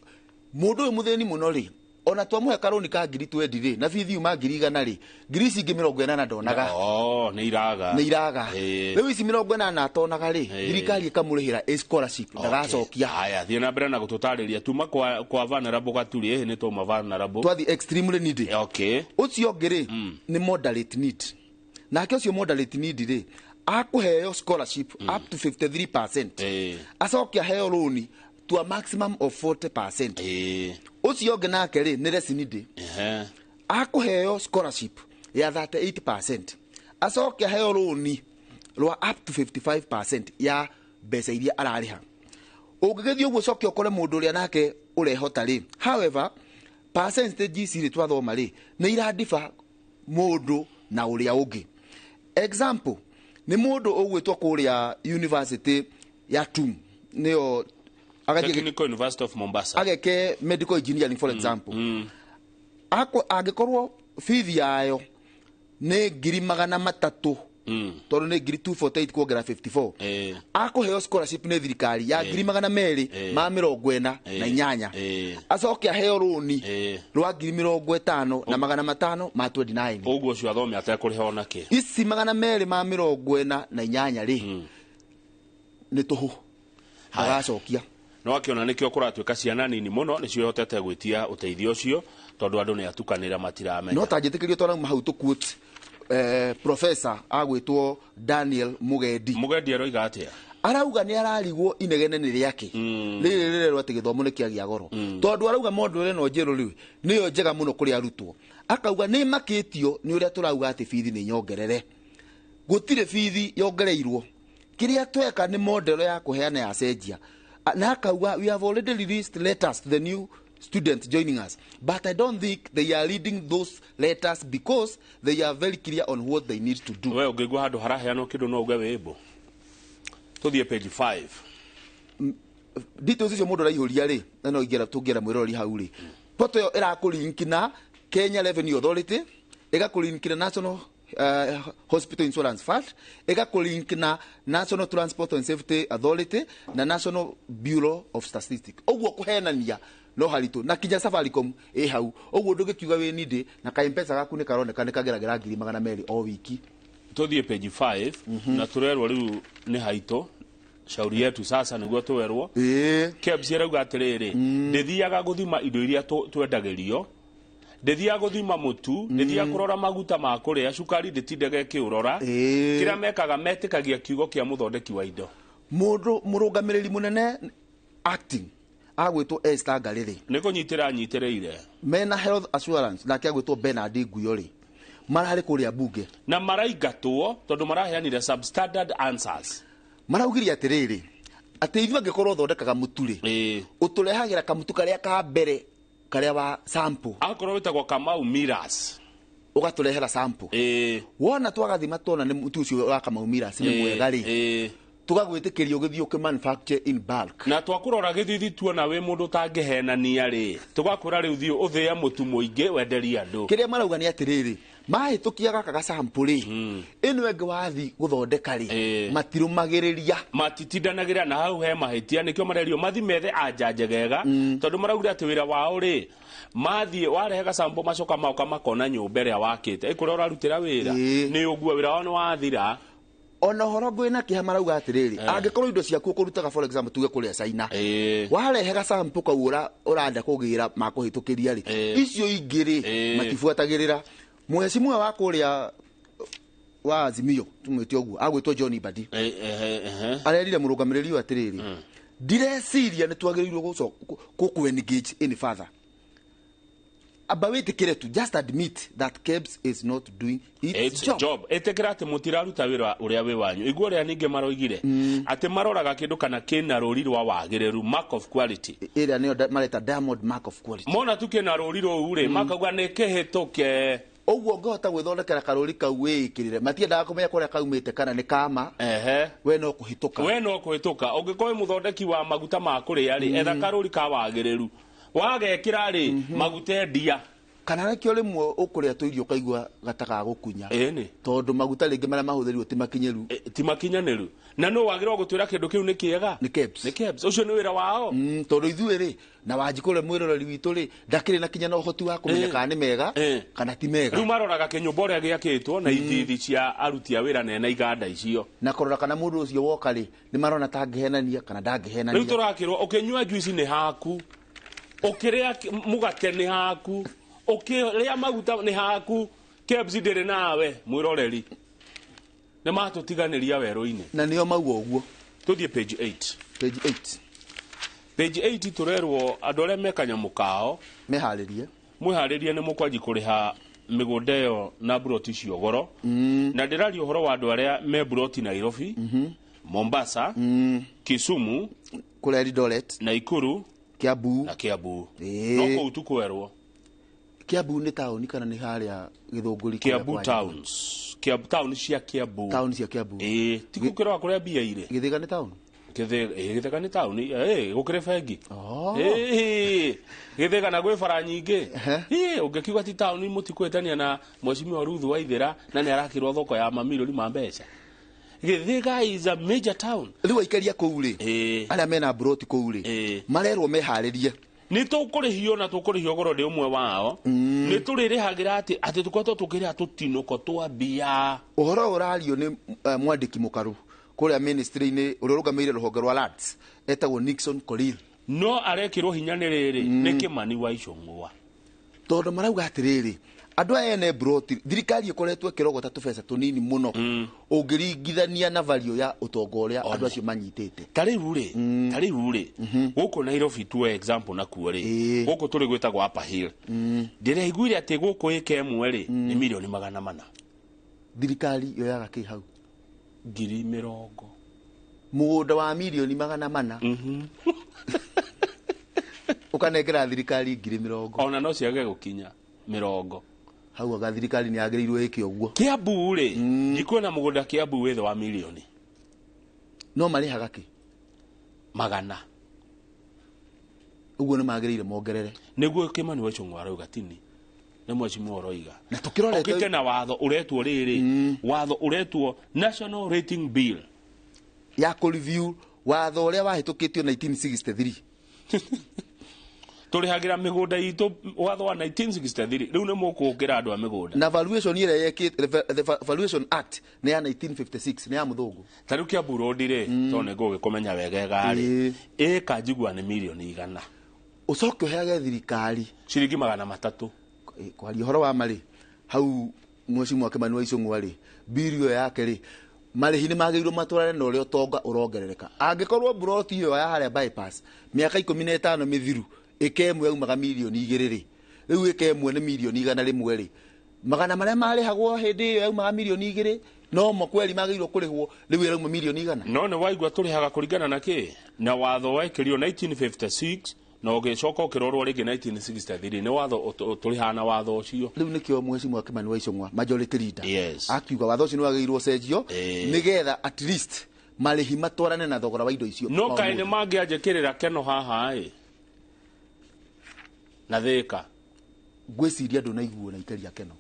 Speaker 7: mũndũ ũyũ mũthĩni mũno rĩ, ona twamũhe karũni ka 20,000 rĩ, na bithi yuma 100,000 rĩ, 80,000 ici ingĩ 80 ndonaga.
Speaker 1: Oh, nĩ iraga.
Speaker 7: Nĩ iraga. Rĩu ici 80 atonaga rĩ, thirikari ĩkamũrĩhĩra ĩ scholarship, ndagacokia.
Speaker 1: Haya, thiĩ na mbere na gũtũtarĩria tuma kwa vulnerable Gaturi, ĩhĩ nĩ twauma vulnerable.
Speaker 7: Twathi extremely needy. Ũcio ũngĩ rĩ, nĩ moderate need. Nake ũcio moderate need rĩ, akũheo scholarship up to 53%, acoke aheo rũni to a maximum of 40%. Ũcio ũngĩ nake rĩ, nĩ less needy. Akũheo scholarship ya 38%, acoke aheo rũni rwa up to 55% ya mbeca iria ararĩha. Ũngĩgĩthiĩ ũguo ũcoke ũkore mũndũ ũrĩa nake ũrehota rĩ, however percentage ici rĩ twathoma rĩ, nĩ irandiba mũndũ na ũrĩa ũngĩ. Example nĩ mũndũ ũgwĩtwo kũrĩa university ya TUM, nĩyo agathiĩ
Speaker 1: Technical University of Mombasa,
Speaker 7: ageke medical engineering, for example. Angĩkorwo bithi yayo nĩ 300,000, tondũ nĩ 248,000 kuongerera 54, akũheo scholarship nĩ thirikari ya 248,000, acoke aheo rũni rwa 50,529.
Speaker 1: Ũguo ũcio athome atekũrĩha ona kĩ.
Speaker 7: Ici 248 rĩ, nĩ tũhũ, ndagacokia.
Speaker 1: No akĩona nĩkĩo kũratuĩka ciana nini mũno nĩcio ihotete gwĩtia ũteithio ũcio, tondũ andũ nĩ atukanĩra, matiramenya.
Speaker 7: No ta njĩtĩkĩrio twarauma hau tũ professor agwĩtwo Daniel Mugendi.
Speaker 1: Mugendi aroiga atĩa?
Speaker 7: Arauga nĩ ararigwo inegene nĩ rĩake rĩrĩ rĩrerwo atĩ gĩthomo nĩ kĩagĩa goro, tondũ arauga model ĩno njerũ rĩu nĩyo njega mũno kũrĩ arutwo. Akauga nĩ makĩtio nĩ ũrĩa tũrauga atĩ bithi nĩ nyongerere, gũtirĩ bithi yongereirwo, kĩrĩa tweka nĩ model ya kũheana yacenjia. Na akauga, "We have already released letters to the new students joining us, but I don't think they are reading those letters because they are very clear on what they need to do."
Speaker 1: We ũngĩigua handũ haraheanwo kĩndũ no uge wĩmbo. Tũthiĩ page 5.
Speaker 7: Details icio mũndũ araihũria rĩ, na no ingĩra tũngĩra mwĩroreri hau rĩ, poto ĩyo ĩrakũlink na Kenya Revenue Authority, ĩgakũlink na National Hospital Insurance Fund, ĩgakũ-link na National Transport and Safety Authority na National Bureau of Statistics. Ũguo kũhenania no haritũ, na kinya Safaricom ĩ hau. Ũguo ndũngĩkiuga wĩ nindĩ na ka M-Pesa gaku nĩ karoneka nĩ kageragĩra 200,000 o wiki.
Speaker 1: Tuthiĩ page 5 na turerwo rĩu nĩ haitũ shauri yetu sasa nĩguo twerwo. KEBS ĩrauga atĩrĩrĩ, ndĩthiaga gũthima indo iria twendagĩrio, ndĩthiaga gũthima mũtu, ndĩthiaga kũrora maguta ma kũrĩa, cukari ndĩtindaga ĩkĩũrora. Kĩrĩa mekaga metĩkagia kiugo kĩa mũthondeki wa indo.
Speaker 7: Mũndũ mũrũgamĩrĩri mũnene acting agwĩtwo Esther Ngarĩrĩ
Speaker 1: nĩ kũnyitĩra anyitĩrĩire
Speaker 7: mena health assurance, nake agwĩtwo Bernard Nguyo rĩ, mararĩ kũrĩa bunge
Speaker 1: na maraingatwo tondũ maraheanire substandard answers.
Speaker 7: Maraugire atĩrĩrĩ, atĩ ithuĩ angĩkorwo ũthondekaga mũtu rĩ, ũtũrehagĩra kamũtu karĩa ka mbere karĩa wa sample,
Speaker 1: akorwo wĩtagwo Kamau Miras,
Speaker 7: ũgatũrehera sample. Wona twagathima tuona nĩ mũtu ũcio wa Kamau Miras nĩ mwega rĩ, tũgagwĩtĩkĩria ũgĩthiĩ ũkĩ-manufacture in bulk.
Speaker 1: Na twakũrora gĩthithi tuona wĩ mũndũ ũtangĩhenania rĩ, tũgakwĩra rĩu thiĩ ũthĩe mũtu mũingĩ wenderie andũ.
Speaker 7: Kĩrĩa marauga nĩ atĩrĩrĩ, mahĩtũkia gaka ga sample rĩ, ĩno ĩngĩ wathi gũthondeka rĩ, matirũmagĩrĩria,
Speaker 1: matitindanagĩra na hau he mahĩtia. Nĩkĩo marerio mathi methe anja njegega, tondũ maraugire atĩ wĩra wao rĩ, mathiĩ warehe gasample macoka maoka makona nyũmba ĩrĩa wakĩte ĩkũrĩa ũrarutĩra wĩra nĩ ũguo wĩra wao nĩ wathira.
Speaker 7: Ona horo ngwĩ kĩha marauga atĩrĩrĩ, angĩkorwo indo ciaku ũkũrutaga for example tuge kũrĩa China, warehe gasample kau ũrenda kũgĩra makũhĩtũkĩria rĩ, icio ingĩ rĩ matibuatagĩrĩra. Mheshimiwa wa kũrĩa wa Azimio tumwĩte ũguo agwĩtwo John Mbadi arerire mũrũgamĩrĩri ũyũ atĩrĩrĩ, ndireciria nĩ twagĩrĩirwo gũkũ engage any further. Amba wĩtĩkĩre tu, just admit that KEBS is not doing its job.
Speaker 1: Ĩtĩkĩra atĩ mũtiraruta wĩra ũrĩa wĩ wanyu. Igua ũrĩa ningĩ maroigire atĩ maroraga kĩndũ kana kĩna rũri rwa wagĩrĩru, mark of quality,
Speaker 7: ĩrĩa nĩyo mareta diamond mark of quality.
Speaker 1: Mona tu kĩna rũri rũu rĩ, makauga nĩ kĩhĩtũke.
Speaker 7: Ũguo ngĩhota gwĩthondekera karũri kau wĩĩkĩrĩre, matiendaga kũmenya kũrĩa kaumĩte kana nĩ kama, we no kũhĩtũka,
Speaker 1: we no kũhĩtũka. Ũngĩkorwo wĩ mũthondeki wa maguta ma kũrĩa rĩ, etha karũri ka wagĩrĩru, wagekĩra rĩ, maguta endia.
Speaker 7: Kana nĩkĩo rĩmwe ũkũrĩa tũirio ũkaigua gataga gũkunya, tondũ maguta rĩngĩ marĩa mahũthĩrirwo ti makinyanĩru,
Speaker 1: ti makinyanĩru. Na no wagĩrĩirwo gũtwĩra kĩndũ kĩu nĩ kĩega,
Speaker 7: nĩ KEBS,
Speaker 1: nĩ KEBS. Ũcio nĩ wĩra wao.
Speaker 7: Tondũ ithuĩ rĩ, na Wanjikũ ũrĩa mwĩroreri witũ rĩ, ndakĩrĩ na kinya na ũhoti wa kũmenya kana nĩ mega kana ti mega.
Speaker 1: Rĩu maroraga kĩnyũmba ũrĩa gĩakĩtwo na ithithi cia aruti a wĩra nena iganda icio,
Speaker 7: na kũrora kana mũndũ ũcio woka rĩ, nĩ marona ta angĩhenania kana ndangĩhenania.
Speaker 1: Rĩu tũrakĩrwo ũkĩnyua juice nĩ haku, ũkĩrĩa mũgate nĩ haku, ũkĩrĩa maguta nĩ haku, KEBS ndĩrĩ nawe mwĩroreri. Nĩ matũtiganĩria werũ-inĩ.
Speaker 7: Na nĩo mauga ũguo.
Speaker 1: Tũthiĩ page 8.
Speaker 7: Page 8.
Speaker 1: Page 8 tũrerwo andũ arĩa me kanyamũ kao
Speaker 7: meharĩrie,
Speaker 1: mwĩharĩrie nĩ mũkwanji kũrĩha mĩgũnda ĩyo na mburoti icio goro. Na ndĩraria ũhoro wa andũ arĩa me mburoti Nairobi, Mombasa, Kisumu,
Speaker 7: kũrĩa Eldoret,
Speaker 1: Naikuru,
Speaker 7: Kiambu
Speaker 1: na Kiambu. No kũu tu kwerwo.
Speaker 7: Kiambu nĩ taũni kana nĩ harĩa Gĩthũngũri?
Speaker 1: Kiambu towns. Kiambu town cia Kiambu.
Speaker 7: Town cia Kiambu.
Speaker 1: Ti gũkĩrora kũrĩa mbia irĩ.
Speaker 7: Gĩthĩga nĩ town?
Speaker 1: Gĩthĩga nĩ taũni, gũkĩrĩ bengi. Gĩthĩga na gwĩ bara nyingĩ. Ũngĩkiuga ti taũni mũtikwĩtania na Mheshimiwa Ruth Waithera na nĩ arakĩrwo thoko ya mamirioni ma mbeca. Gĩthĩga is a major town.
Speaker 7: Rĩu aikaria kũu rĩ, arĩa mena mburoti kũu rĩ, marerwo meharĩrie
Speaker 1: nĩ tũkũrĩhio na tũkũrĩhio goro ndĩ ũmwe wao. Nĩ tũrĩrĩhagĩra atĩ atĩ tũkoretwo tũkĩrĩha tũtinũko twa mbia.
Speaker 7: Ũhoro ũrario nĩ mwandĩki mũkaru kũrĩa ministry-inĩ ũrĩa ũrũgamĩrĩire rũhonge rwa Lands etagwo Nixon Korir.
Speaker 1: No arekĩrwo hinya nĩ rĩrĩ nĩ Kĩmani wa Icũng'wa,
Speaker 7: tondũ marauga atĩrĩrĩ, andũ aya ene mburoti thirikari ĩkoretwo ĩkĩrogota tũbeca tũnini mũno ũngĩringithania na value ya ũtonga ũrĩa andũ acio manyitĩte.
Speaker 1: Ta rĩu rĩ, gũkũ Nairobi tuoe example nakuo rĩ, gũkũ tũrĩ gwĩtagwo Upper Hill, ndĩraiguire atĩ gũkũ ĩka ĩmwe rĩ nĩ 400,000,000.
Speaker 7: Thirikari yoyaga kĩ hau?
Speaker 1: 20,000,000.
Speaker 7: Mũgũnda wa 400,000,000 ũkanengera thirikari 20,000,000.
Speaker 1: Ona no ciage gũkinya 20.
Speaker 7: Hau aga thirikari nĩ yagĩrĩirwo ĩke ũguo.
Speaker 1: Kiambu rĩ, ndikwĩna mũgũnda Kiambu wĩ thĩ wa mirioni.
Speaker 7: No marĩhaga kĩ?
Speaker 1: 100.
Speaker 7: Ũguo nĩ magĩrĩire mongerere.
Speaker 1: Nĩguo Kĩmani wa Icũng'wa arauga tini. Nĩ mheshimiwa ũroiga.
Speaker 7: Na tũkĩrorete
Speaker 1: Okĩte na watho ũretwo rĩrĩ, watho ũretwo National Rating Bill
Speaker 7: ya kũ review watho ũrĩa wahĩtũkĩtio 1963.
Speaker 1: Tũrĩhagĩra mĩgũnda itũ watho wa 1963. Rĩu nĩ mũkũũkĩra andũ a mĩgũnda.
Speaker 7: Na valuation ĩrĩa yekĩte, the Valuation Act nĩ ya 1956, nĩ ya mũthũngũ.
Speaker 1: Ta rĩu Kiambu Road rĩ, tondũ nĩ ngũgĩkũmenya wegega rĩ, ĩka njigua nĩ mirioni 100.
Speaker 7: Ũcoke ũheage thirikari
Speaker 1: ciringi 300.
Speaker 7: Kwaria ũhoro wa marĩ hau, mheshimiwa Kimani wa Ichung'wa rĩ, biri ĩyo yake rĩ, marĩhi nĩ magĩrĩirwo matwarane na ũrĩa ũtonga ũrongerereka. Angĩkorwo mburoti ĩyo ya harĩa bypass mĩaka 15 mĩthiru ĩka ĩmwe yaumaga mirioni 2 rĩ, rĩu ĩka ĩmwe nĩ mirioni 100 rĩ, magana marĩa marĩhagwo hĩndĩ ĩyo yaumaga mirioni 2 no mo kweri magĩrĩirwo kũrĩhwo rĩu ĩrauma mirioni 100.
Speaker 1: No nĩ waigua tũrĩhaga kũringana na kĩ? Na watho wekĩrio 1956 na ũgĩcoka ũkĩrorwo rĩngĩ 1963. Nĩ watho tũrĩhaga na watho ũcio.
Speaker 7: Rĩu nĩkĩo mheshimiwa Kimani wa Ichung'wa, majority leader,
Speaker 1: Yes.
Speaker 7: akiuga watho ũcio nĩ wagĩrĩirwo ũcenjio nĩgetha at least marĩhi matwarane na thogora wa indo icio.
Speaker 1: No kaĩ nĩ mangĩanjĩkĩrĩra keno haha ĩ na Thĩka?
Speaker 7: Ngwĩciria ndũnaiguo na ikaria keno.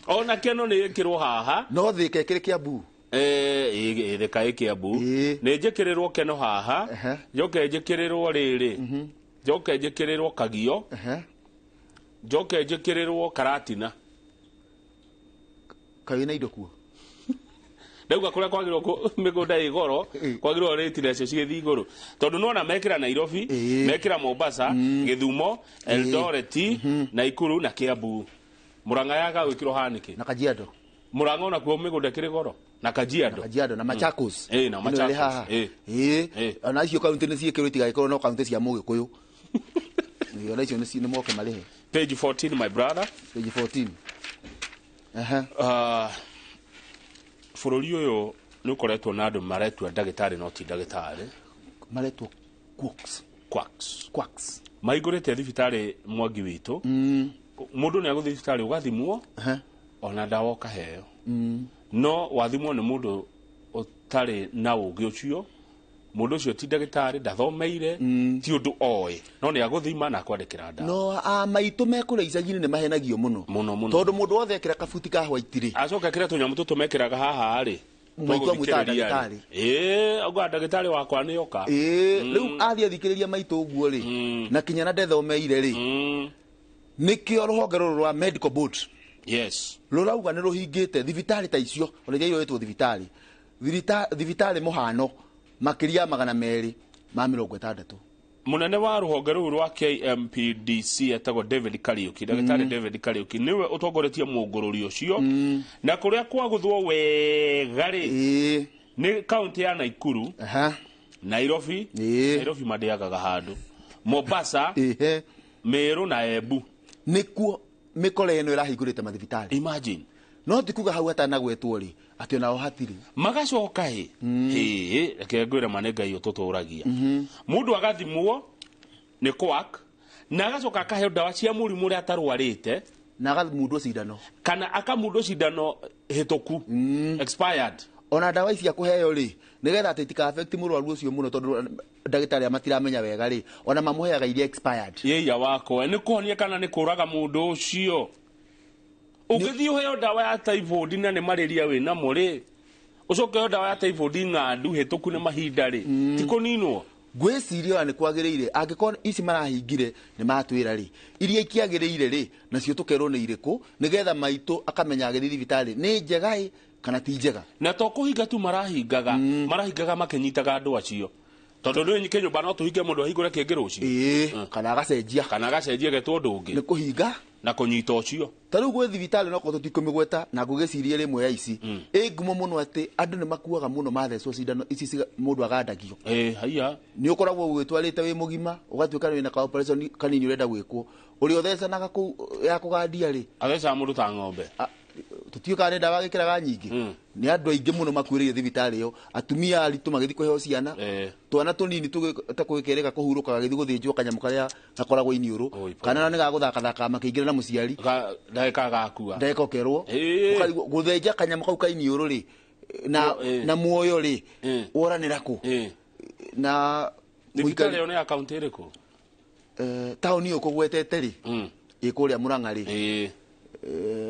Speaker 1: Ona keno nĩ ĩkĩrwo haha.
Speaker 7: No Thĩka ĩkĩrĩ Kiambu.
Speaker 1: Thĩka ĩ Kiambu. Nĩ njĩkĩrĩrwo keno haha, njoke njĩkĩrĩrwo rĩrĩ, njoke njĩkĩrĩrwo Kagio, njoke njĩkĩrĩrwo Karatina.
Speaker 7: Kaĩ na indo kuo?
Speaker 1: Ndauga kũrĩa kwagĩrĩirwo mĩgũnda ĩ goro, kwagĩrĩirwo rĩti nacio cigĩthiĩ igũrũ, tondũ nĩwona mekĩra Nairobi, mekĩra Mombasa, Gĩthumo, Eldoret, Naikuru na Kiambu. Murang'a yaga gwĩkĩrwo haha nĩkĩ?
Speaker 7: Na Kajiado.
Speaker 1: Murang'a onakuo mĩgũnda ĩkĩrĩ goro. Na Kajiado.
Speaker 7: Na Kajiado na Machakos.
Speaker 1: Na
Speaker 7: Ĩno ĩrĩ
Speaker 1: Machakos.
Speaker 7: haha. Ona icio kaunti nĩ ciĩkĩrwo, itigagĩkorwo no kaunti cia Mũgĩkũyũ. Ona icio nĩ moke marĩhe.
Speaker 1: Page 14, my brother.
Speaker 7: Page 14.
Speaker 1: Bũrũri ũyũ nĩ ũkoretwo na andũ maretua ndagĩtarĩ no ti ndagĩtarĩ.
Speaker 7: Maretwo quacks.
Speaker 1: Quacks.
Speaker 7: Quacks.
Speaker 1: Mahingũrĩte thibitarĩ Mwangi witũ. Mũndũ nĩ agũthiĩ thibitarĩ ũgathimwo, ona ndawa ũkaheo. No wathimwo nĩ mũndũ ũtarĩ na ũgĩ ũcio, mũndũ ũcio ti ndagĩtarĩ, ndathomeire, ti ũndũ oĩ, no nĩ agũthima na akwandĩkĩra ndawa.
Speaker 7: No a maitũ mekũrĩa icagi-inĩ nĩ mahenagio mũno.
Speaker 1: Mũno mũno.
Speaker 7: Tondũ mũndũ wothe ekĩra kabuti ka white rĩ,
Speaker 1: acoka ekĩra tũnyamũ tũtũ mekĩraga haha rĩ,
Speaker 7: Maitũ amwĩtaga ndagĩtarĩ.
Speaker 1: Auga ndagĩtarĩ wakwa nĩ oka.
Speaker 7: Rĩu athiĩ athikĩrĩria maitũ ũguo rĩ, na kinya na ndethomeire rĩ, nĩkĩo rũhonge rũrũ rwa medical board
Speaker 1: Yes.
Speaker 7: rũrauga nĩ rũhingĩte thibitarĩ ta icio, ona iria iroĩtwo thibitarĩ. Thibitarĩ mũhano makĩria ya 260.
Speaker 1: Mũnene wa rũhonge rũu rwa KMPDC etagwo David Kariuki, ndagĩtarĩ David Kariuki nĩwe ũtongoretie mũngũrũri ũcio. Na kũrĩa kwagũthwo wega rĩ, nĩ kaunti ya Naikuru, Nairobi, Nairobi mandĩagaga handũ, Mombasa, Meru na Embu.
Speaker 7: Nĩkuo mĩkora ĩno ĩrahingũrĩte mathibitarĩ.
Speaker 1: Imagine.
Speaker 7: No ti kuga hau hatanagwetwo rĩ atĩ onao hatirĩ.
Speaker 1: Magacoka ĩ, ĩ reke ngwĩre ma nĩ Ngai ũtũtũragia. Mũndũ agathimwo nĩ quack na agacoka akaheo ndawa cia mũrimũ ũrĩa atarwarĩte,
Speaker 7: na akamundwo cindano,
Speaker 1: kana akamundwo cindano hĩtũku, expired.
Speaker 7: Ona ndawa ici akũheo rĩ, nĩgetha atĩ itika affect mũrwaru ũcio mũno, tondũ ndagĩtarĩ arĩa matiramenya wega rĩ, ona mamũheaga iria expired.
Speaker 1: Ĩya wakwa nĩ kũhonia kana nĩ kũraga mũndũ ũcio? Ũngĩthiĩ ũheo ndawa ya typhoid na nĩ malaria wĩ namo rĩ, ũcoke ũheo ndawa ya typhoid ng'andu hĩtũku nĩ mahinda rĩ, ti kũninwo?
Speaker 7: Ngwĩciria ona nĩ kwagĩrĩire angĩkorwo ici marahingire nĩ matwĩra rĩ, iria ikĩagĩrĩire rĩ, nacio tũkerwo nĩ irĩkũ, nĩgetha maitũ akamenya agĩthiĩ thibitarĩ nĩ njega ĩ kana ti njega.
Speaker 1: Na to kũhinga tu marahingaga, marahingaga makĩnyitaga andũ acio, tondũ nĩ kĩnyũmba no tũhinge mũndũ ahingũre kĩngĩ rũciũ.
Speaker 7: Kana agacenjia.
Speaker 1: Kana agacenjia getwo ũndũ ũngĩ.
Speaker 7: Nĩ kũhinga
Speaker 1: na kũnyita ũcio.
Speaker 7: Ta rĩu gwĩ thibitarĩ no korwo tũtikũmĩgweta na ngũgĩciria rĩmwe ya ici ĩ ngumo mũno atĩ andũ nĩ makuaga mũno mathecwo cindano ici mũndũ agandagio.
Speaker 1: Haiya.
Speaker 7: Nĩ ũkoragwo ũgĩtwarĩte wĩ mũgima ũgatuĩka wĩna ka operation kanini ũrenda gwĩkwo, ũrĩa ũthecanaga kũu ya kũgandia rĩ,
Speaker 1: athecaga mũndũ ta ng'ombe.
Speaker 7: Tũtiũĩ kana nĩ ndawa agĩkĩraga nyingĩ. Nĩ andũ aingĩ mũno makuĩrĩire thibitarĩ ĩyo, atumia aritũ magĩthiĩ kũheo ciana, twana tũnini ta gwĩkereka kũhurũka gagĩthiĩ gũthĩnjwo kanyamũ karĩa gakoragwo iniũrũ, kana nĩ gagũthakathaka makĩingĩra na mũciari,
Speaker 1: ndagĩka gakua,
Speaker 7: ndagĩka ũkerwo. Ũkarigwo gũthĩnja kanyamũ kau ka iniũrũ rĩ, na muoyo rĩ, woranĩra kũ? Na
Speaker 1: thibitarĩ ĩyo nĩ ya kaunti ĩrĩkũ?
Speaker 7: Taũni ũkũgwetete rĩ ĩ kũrĩa Murang'a rĩ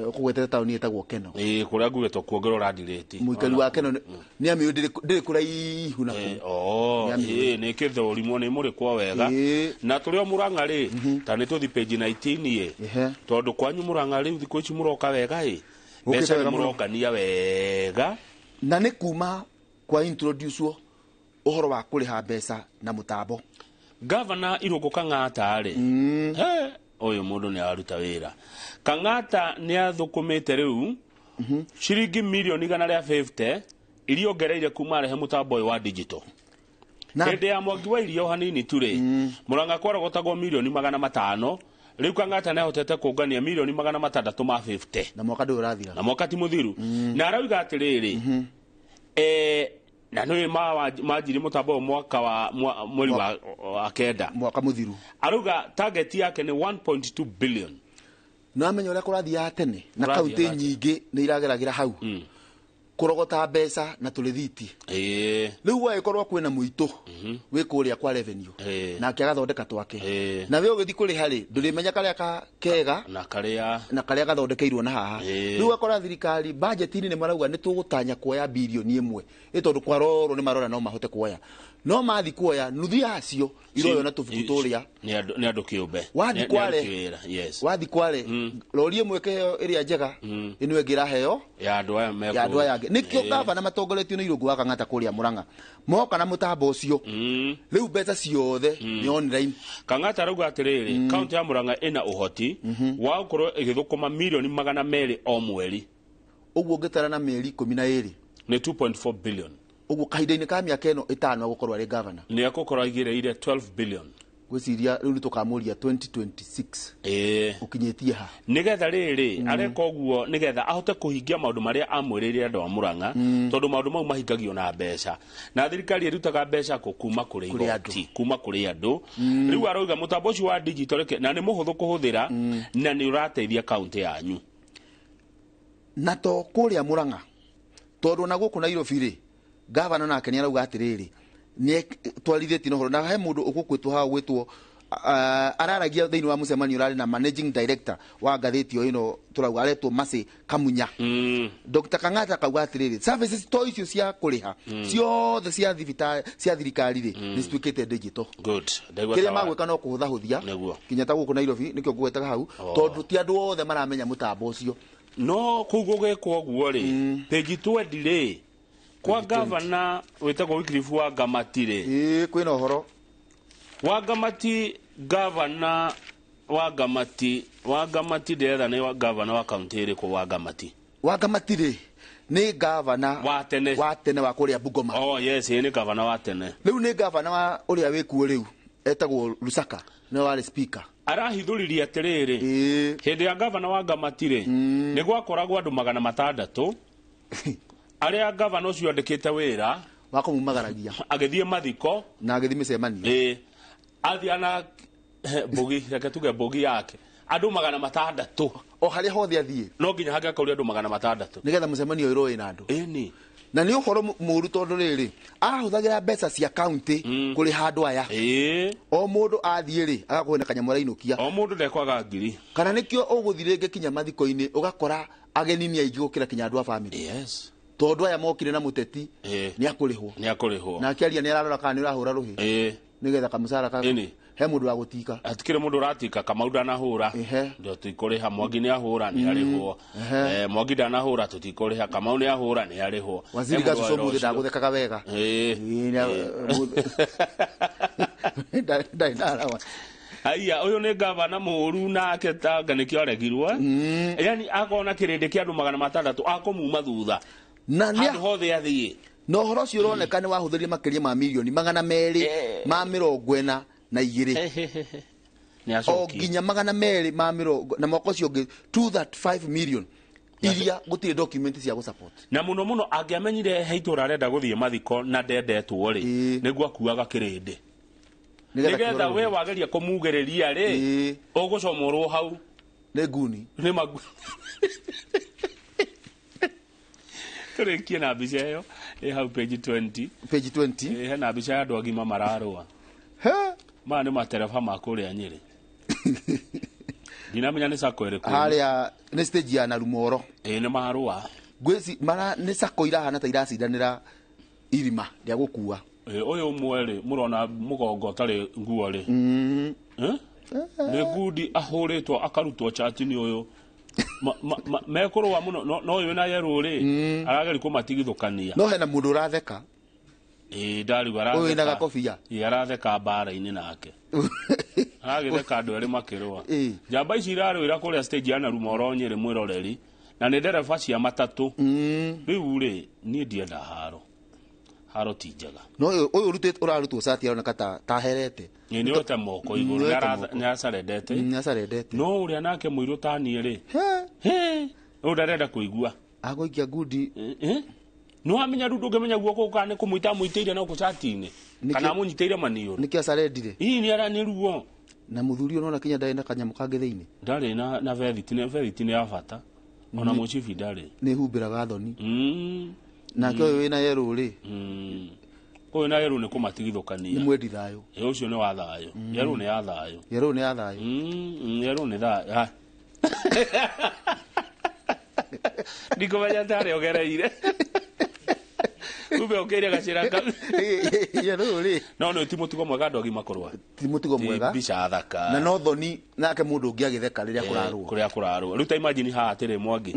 Speaker 7: ũkũgwetete taũni ĩtagwo Keno.
Speaker 1: Kũrĩa ngugĩtwo kuongerwo ũrandirĩti.
Speaker 7: Mũikari wa Keno nĩ amĩũĩ ndĩrĩ kũraihu na kũu.
Speaker 1: Nĩ kĩthũrimwo nĩ mũrĩkwo wega. Na tũrĩ o Murang'a rĩ ta nĩ tũthi page 19 ĩ tondũ kwanyu Murang'a rĩu thikũ ici mũroka wega ĩ mbeca nĩ mũrongania wega.
Speaker 7: Na nĩ kuma kwa introduce ũhoro wa kũrĩha mbeca na mũtambo.
Speaker 1: Gavana Irũngũ Kang'ata rĩ ũyũ mũndũ nĩ araruta wĩra. Kang'ata nĩ athũkũmĩte rĩu ciringi mirioni 150 iria ongereire kuma arehe mũtambo ũyũ wa digital. Hĩndĩ ya Mwangi wa Iria hanini tu rĩ Murang'a kwarogotagwo mirioni 500 rĩu Kang'ata nĩ ahotete kũngania mirioni 650
Speaker 7: na mwaka ndũyũ ũrathira
Speaker 1: na mwaka ti mũthiru. Na arauga atĩrĩrĩ na nĩ manjirie mũtambo ũyũ mwaka wa mweri wa kenda
Speaker 7: mwaka mũthiru.
Speaker 1: Arauga target yake nĩ 1.2 billion.
Speaker 7: No amenya ũrĩa kũrathiaga tene na kaunti nyingĩ nĩ irageragĩra hau kũrogota mbeca na tũrĩthiti. Rĩu gwagĩkorwo kwĩna mũitũ wĩ kũrĩa kwa revenue nake agathondeka twake na we ũgĩthiĩ kũrĩha rĩ ndũrĩmenya karĩa kega na karĩa gathondekeirwo na haha. Rĩu ũgakora thirikari budget-inĩ nĩ marauga nĩ tũgũtanya kuoya birioni 1 ĩ tondũ kwarorwo nĩ marora no mahote kuoya no mathi kuoya nuthu yacio iroywo na tũbuku tũrĩa
Speaker 1: nĩ andũ kĩũmbe.
Speaker 7: Wathi kware rori ĩmwe ĩkĩheo ĩrĩa njega ĩno ĩngĩ ĩraheo
Speaker 1: ya andũ
Speaker 7: aya angĩ. Nĩkĩo gavana matongoretio nĩ Irũngũ wa Kang'ata kũrĩa Murang'a moka na mũtambo ũcio rĩu mbeca ciothe nĩ online.
Speaker 1: Kang'ata arauga atĩrĩrĩ kaunti ya Murang'a ĩna ũhoti wa gũkorwo ĩgĩthũkũma mirioni 200 o mweri.
Speaker 7: Ũguo ũngĩtara na mĩeri 12
Speaker 1: nĩ 2.4 billion.
Speaker 7: Ũguo kahinda-inĩ ka mĩaka ĩno ĩtano agũkorwo arĩ gavana
Speaker 1: nĩ egũkorwo aigĩrĩire 12 billion.
Speaker 7: Gwĩciria rĩu nĩ tũkamũria 2026 ũkinyĩtie ha
Speaker 1: nĩgetha rĩrĩ areka ũguo nĩgetha ahote kũhingia maũndũ marĩa amwĩrĩire andũ a Murang'a tondũ maũndũ mau mahingagio na mbeca na thirikari ĩrutaga mbeca kũ kuma kũrĩ igoti kuma kũrĩ andũ. Rĩu arauga mũtambo ũcio wa digital reke na nĩ mũhũthũ kũhũthĩra na nĩ ũrateithia kaunti yanyu.
Speaker 7: Na to kũrĩa Murang'a tondũ na gũkũ Nairobi rĩ gavana nake nĩ arauga atĩrĩrĩ nĩ twarithĩtie ũhoro na he mũndũ ũgũkwĩtwo haha gwĩtwo araragia thĩinĩ wa mũcemanio ũrarĩ na managing director wa ngathĩti o ĩno tũrauga aretwo Mercy Kamunya. Dr. Kang'ata akauga atĩrĩrĩ services to icio cia kũrĩha ciothe cia thibitarĩ cia thirikari rĩ nĩ cituĩkĩte digital. Kĩrĩa magwĩka no kũhũthahũthia kinya ta gũkũ Nairobi nĩkĩo ngũgwetaga hau tondũ ti andũ othe maramenya mũtambo ũcio.
Speaker 1: No kũu gũgĩkwo ũguo rĩ page 20 rĩ kwa gavana wĩtagwo Wycliffe Wangamati rĩ
Speaker 7: kwĩna ũhoro
Speaker 1: Wangamati gavana Wangamati Wangamati ndĩretha nĩ gavana wa kaunti ĩrĩkũ Wangamati.
Speaker 7: Wangamati rĩ nĩ gavana wa tene wa kũrĩa Bungoma.
Speaker 1: Oh yes nĩ gavana wa tene.
Speaker 7: Rĩu nĩ gavana wa ũrĩa wĩkuo rĩu etagwo Lusaka nĩwe warĩ speaker.
Speaker 1: Arahithũririe atĩrĩrĩ hĩndĩ ya gavana Wangamati rĩ nĩ gwakoragwo andũ 600 arĩa gavana ũcio andĩkĩte wĩra
Speaker 7: wa kũmumagaragia
Speaker 1: agĩthiĩ mathiko
Speaker 7: na agĩthiĩ mĩcemanio
Speaker 1: athiĩ na mbugi reke tuge mbugi yake andũ 600
Speaker 7: o harĩa hothe athiĩ
Speaker 1: no nginya hangĩakorwo andũ 600
Speaker 7: nĩgetha mũcemanio ũyũ wĩna andũ.
Speaker 1: Ĩni
Speaker 7: na nĩ ũhoro mũũru tondũ rĩrĩ arahũthagĩra mbeca cia kaunti kũrĩha andũ aya. O mũndũ athiĩ rĩ agakũhe na kanyamũ arainũkia
Speaker 1: o mũndũ ndekwaga ngiri
Speaker 7: kana nĩkĩo ũgũthiĩ rĩngĩ kinya mathiko-inĩ ũgakora ageni nĩ aingĩ gũkĩra kinya andũ a bamĩrĩ.
Speaker 1: Yes
Speaker 7: tondũ aya mokire na mũteti nĩ akũrĩhwo na akĩaria nĩ ararora kana nĩ ũrahũra rũhĩ nĩgetha kamũcara ka he mũndũ wa gũtika
Speaker 1: hatikĩrĩ mũndũ ũratika Kamau ndanahũra ndio tũtikũrĩha Mwangi nĩ ahũra nĩ arĩhwo Mwangi ndanahũra tũtikũrĩha Kamau nĩ ahũra nĩ arĩhwo
Speaker 7: Waziri Gacũcũ mũthĩ ndagũthekaga wega ndarĩ na arawa.
Speaker 1: Aya uyu ni gavana mũru nake tanga nĩkĩo aregirwo yani akona kĩrĩndĩ kĩa andũ 600 akũmuma thutha
Speaker 7: na
Speaker 1: handũ hothe athiĩ
Speaker 7: na ũhoro ũcio ũroneka nĩ wahũthĩrire makĩria ma mirioni 242 o nginya 200 ma mĩrongo na mwaka ũcio ũngĩ 235 million iria gũtirĩ document cia gũ support
Speaker 1: na mũno mũno angĩamenyire he itũra arenda gũthiĩ mathiko na ndendetwo rĩ nĩguo akuaga kĩrĩndĩ nigetha we wageria kũmugĩrĩria rĩ ũgũcomorwo hau
Speaker 7: nĩ nguni
Speaker 1: nĩ magu tũrĩkie na mbica ĩyo ĩ hau page 20
Speaker 7: page 20
Speaker 1: hena mbica ya andũ agima mararũa Maya nĩ matereba ma kũrĩa Nyĩrĩ. Ndinamenya nĩ sacco ĩrĩkũ.
Speaker 7: Harĩa nĩ stage ya Narumoro.
Speaker 1: Ĩĩ nĩ marũa.
Speaker 7: Ngwĩci mara nĩ sacco irahana ta iracindanĩra irima rĩa gũkua.
Speaker 1: Ĩĩ ũyũ ũmwe rĩ mũrona mũgongo ũtarĩ nguo rĩ. Nĩ ngundi ahũrĩtwo akarutwo chati-inĩ ũyũ. Mekũrũa mũno no ũyũ wĩna yerũ rĩ arageria kũmatigithũkania.
Speaker 7: No hena mũndũ ũratheka.
Speaker 1: Ĩĩ ndariu aratheka.
Speaker 7: Ũyũ wĩna gakobia.
Speaker 1: Ĩĩ aratheka mbara-inĩ nake. Aragĩtheka andũ erĩ makĩrũa. Njamba ici irarũĩra kũrĩa stage ya Narumoro Nyĩrĩ mwĩroreri na nĩ ndereba cia matatũ. Rĩu rĩ niĩ ndienda haro. Haro ti njega.
Speaker 7: No ũyũ ũrutĩtwo ũrarutwo cati aroneka ta taherete.
Speaker 1: Nĩ nĩoete moko igũrũ nĩ acarendete.
Speaker 7: Nĩ acarendete.
Speaker 1: No ũrĩa nake mũirũ ta niĩ rĩ. Ũyũ ndarenda kũigua.
Speaker 7: Agũikia ngundi.
Speaker 1: No amenya rĩu ndũngĩmenya guoko kana nĩ kũmũita amũitĩire na gũkũ cati-inĩ. Kana amũnyitĩire maniũrũ.
Speaker 7: Nĩkĩo acarendire.
Speaker 1: Ii nĩ ara nĩ ruo.
Speaker 7: Na mũthuri ũyũ nona kinya ndarĩ na kanyamũ kangĩ thĩinĩ.
Speaker 1: Ndarĩ na vethiti nĩ vethiti nĩ ya bata. Ona mũcibi ndarĩ.
Speaker 7: Nĩ humbĩraga thoni. Nake ũyũ wĩna yerũ rĩ.
Speaker 1: Ũyũ na yerũ nĩ kũmatigithũkania.
Speaker 7: Nĩ mwendi thayũ.
Speaker 1: Ĩ ũcio nĩ wa thayũ. Yerũ nĩ ya thayũ.
Speaker 7: Yerũ nĩ ya thayũ.
Speaker 1: Yerũ nĩ thayũ. Ndikũmenya tarĩ ũgereire. Kumbe ũkĩire gacĩra kau.
Speaker 7: Yerũ rĩ.
Speaker 1: No nĩ ti mũtugo mwega andũ agima kũrũa.
Speaker 7: Ti mũtugo mwega.
Speaker 1: Ti mbica thaka.
Speaker 7: Na no thoni nake mũndũ ũngĩ agĩtheka rĩrĩa kũrarũa.
Speaker 1: Kũrĩa kũrarũa. Rĩu ta imagine haha atĩrĩ Mwangi.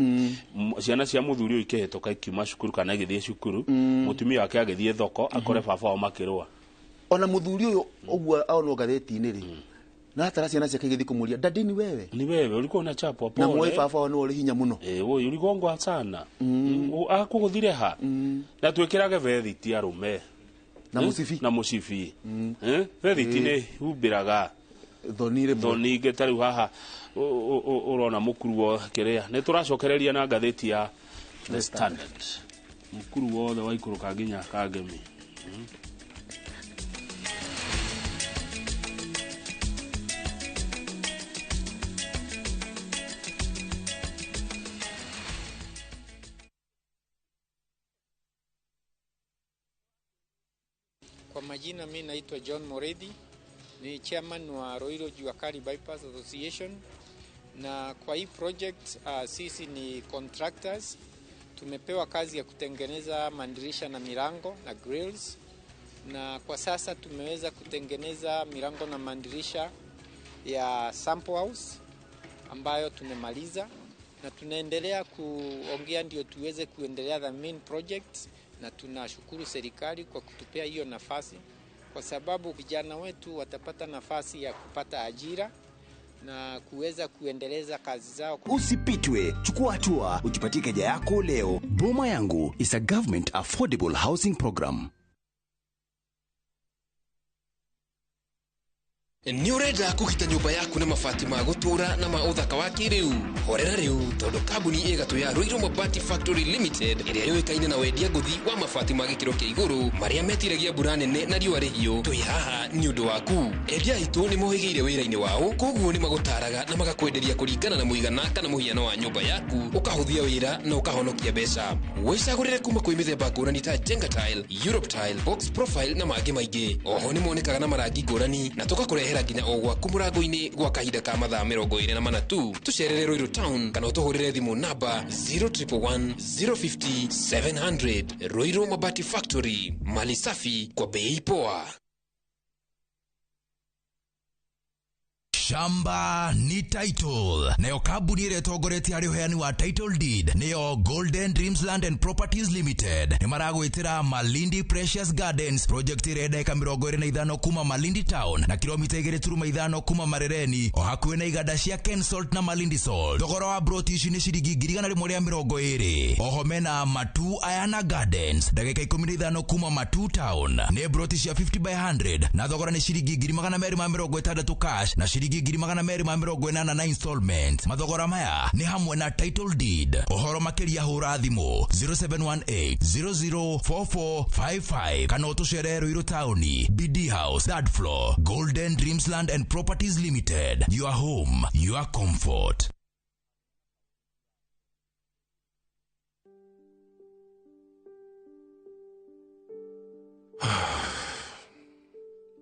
Speaker 1: Ciana cia mũthuri ũyũ ikĩhĩtũka ikiuma cukuru kana igĩthiĩ cukuru, mũtumia wake agĩthiĩ thoko akore baba wao makĩrũa.
Speaker 7: Ona mũthuri ũyũ ũguo aonwo ngathĩti-inĩ rĩ. Na atara ciana ciake igĩthiĩ kũmũria, "Daddy ni wewe?"
Speaker 1: Ni wewe ulikuwa unachapwa pole.
Speaker 7: Na mwe baba wao nĩ ũrĩ hinya mũno.
Speaker 1: Ũyũ uligongwa sana. Akũgũthire ha. Na twĩkĩrage vethiti arũme.
Speaker 7: Na mũcibi.
Speaker 1: Na mũcibi. Vethiti nĩ humbĩraga
Speaker 7: thoni rĩmwe.
Speaker 1: Thoni ingĩ ta rĩu haha ũrona mũkuru wa kĩrĩa. Nĩ tũracokereria na ngathĩti ya The Standard. Mũkuru wothe waikũrũka nginya Kangemi.
Speaker 10: Kwa majina mimi naitwa John Moredi, ni chairman wa Ruiru Juakali Bypass Association, na kwa hii project sisi ni contractors. Tumepewa kazi ya kutengeneza madirisha na milango na grills, na kwa sasa tumeweza kutengeneza milango na madirisha ya sample house ambayo tumemaliza, na tunaendelea kuongea ndio tuweze kuendelea the main project. Na tunashukuru serikali kwa kutupea hiyo nafasi, kwa sababu vijana wetu watapata nafasi ya kupata ajira na kuweza kuendeleza kazi zao.
Speaker 6: Usipitwe, chukua hatua, ujipatie keja yako leo. Boma Yangu is a government affordable housing program.
Speaker 12: Nĩ ũrenda kũgita nyũmba yaku na mabati ma gũtũũra na ma ũthaka wa kĩrĩu? Horera rĩu tondũ kambuni ĩgatũ ya Ruiru Mabati Factory Limited ĩrĩa yũĩkaine na wendia ngũthi wa mabati ma gĩkĩro kĩa igũrũ marĩa metiragia mbura nene na riũa rĩhiũ, twĩ haha nĩ ũndũ waku. Endia aitũ nĩ mohĩgĩire wĩra-inĩ wao, koguo nĩ magũtaraga na magakwenderia kũringana na mũigana kana mũhiano wa nyũmba yaku, ũkahũthia wĩra na ũkahonokia mbeca. Wĩcagũrĩre kuma kwĩ mĩthemba ngũrani ta Jenga Tile, Europe Tile, Box Profile na mangĩ maingĩ. Oho nĩ monekaga na marangi ngũrani na tũgakũrehera nginya o gwaku mũrango-inĩ gwa kahinda ka mathaa 24 tu. Tũcerere Ruiru Town kana ũtũhũrĩre thimũ namba 0111 050 700. Ruiru Mabati Factory, mali safi kwa bei poa.
Speaker 13: Shamba ni title. Nayo kambuni ĩrĩa ĩtongoretie harĩ ũheani wa title deed nĩyo Golden Dreams Land and Properties Limited. Nĩ maragwĩtĩra Malindi Precious Gardens project ĩrĩa ndagĩka 25 kuma Malindi Town na kilomita 2.5 kuma Marereni, o hakuhĩ na iganda cia Kensalt na Malindi Salt. Thogora wa broti ici nĩ ciringi 120,000. Oho mena Matu Ayana Gardens ndagĩka 15 kuma Matu Town. Nĩ broti cia 50 by 100 na thogora nĩ ciringi 260 cash na ciringi 280 na installment. Mathogora maya nĩ hamwe na title deed. Ũhoro makĩria hũra thimũ 0718 004455 kana ũtũcerere Ruiru Town, BD House, third floor, Golden Dreams Land and Properties Limited. Your home, your comfort.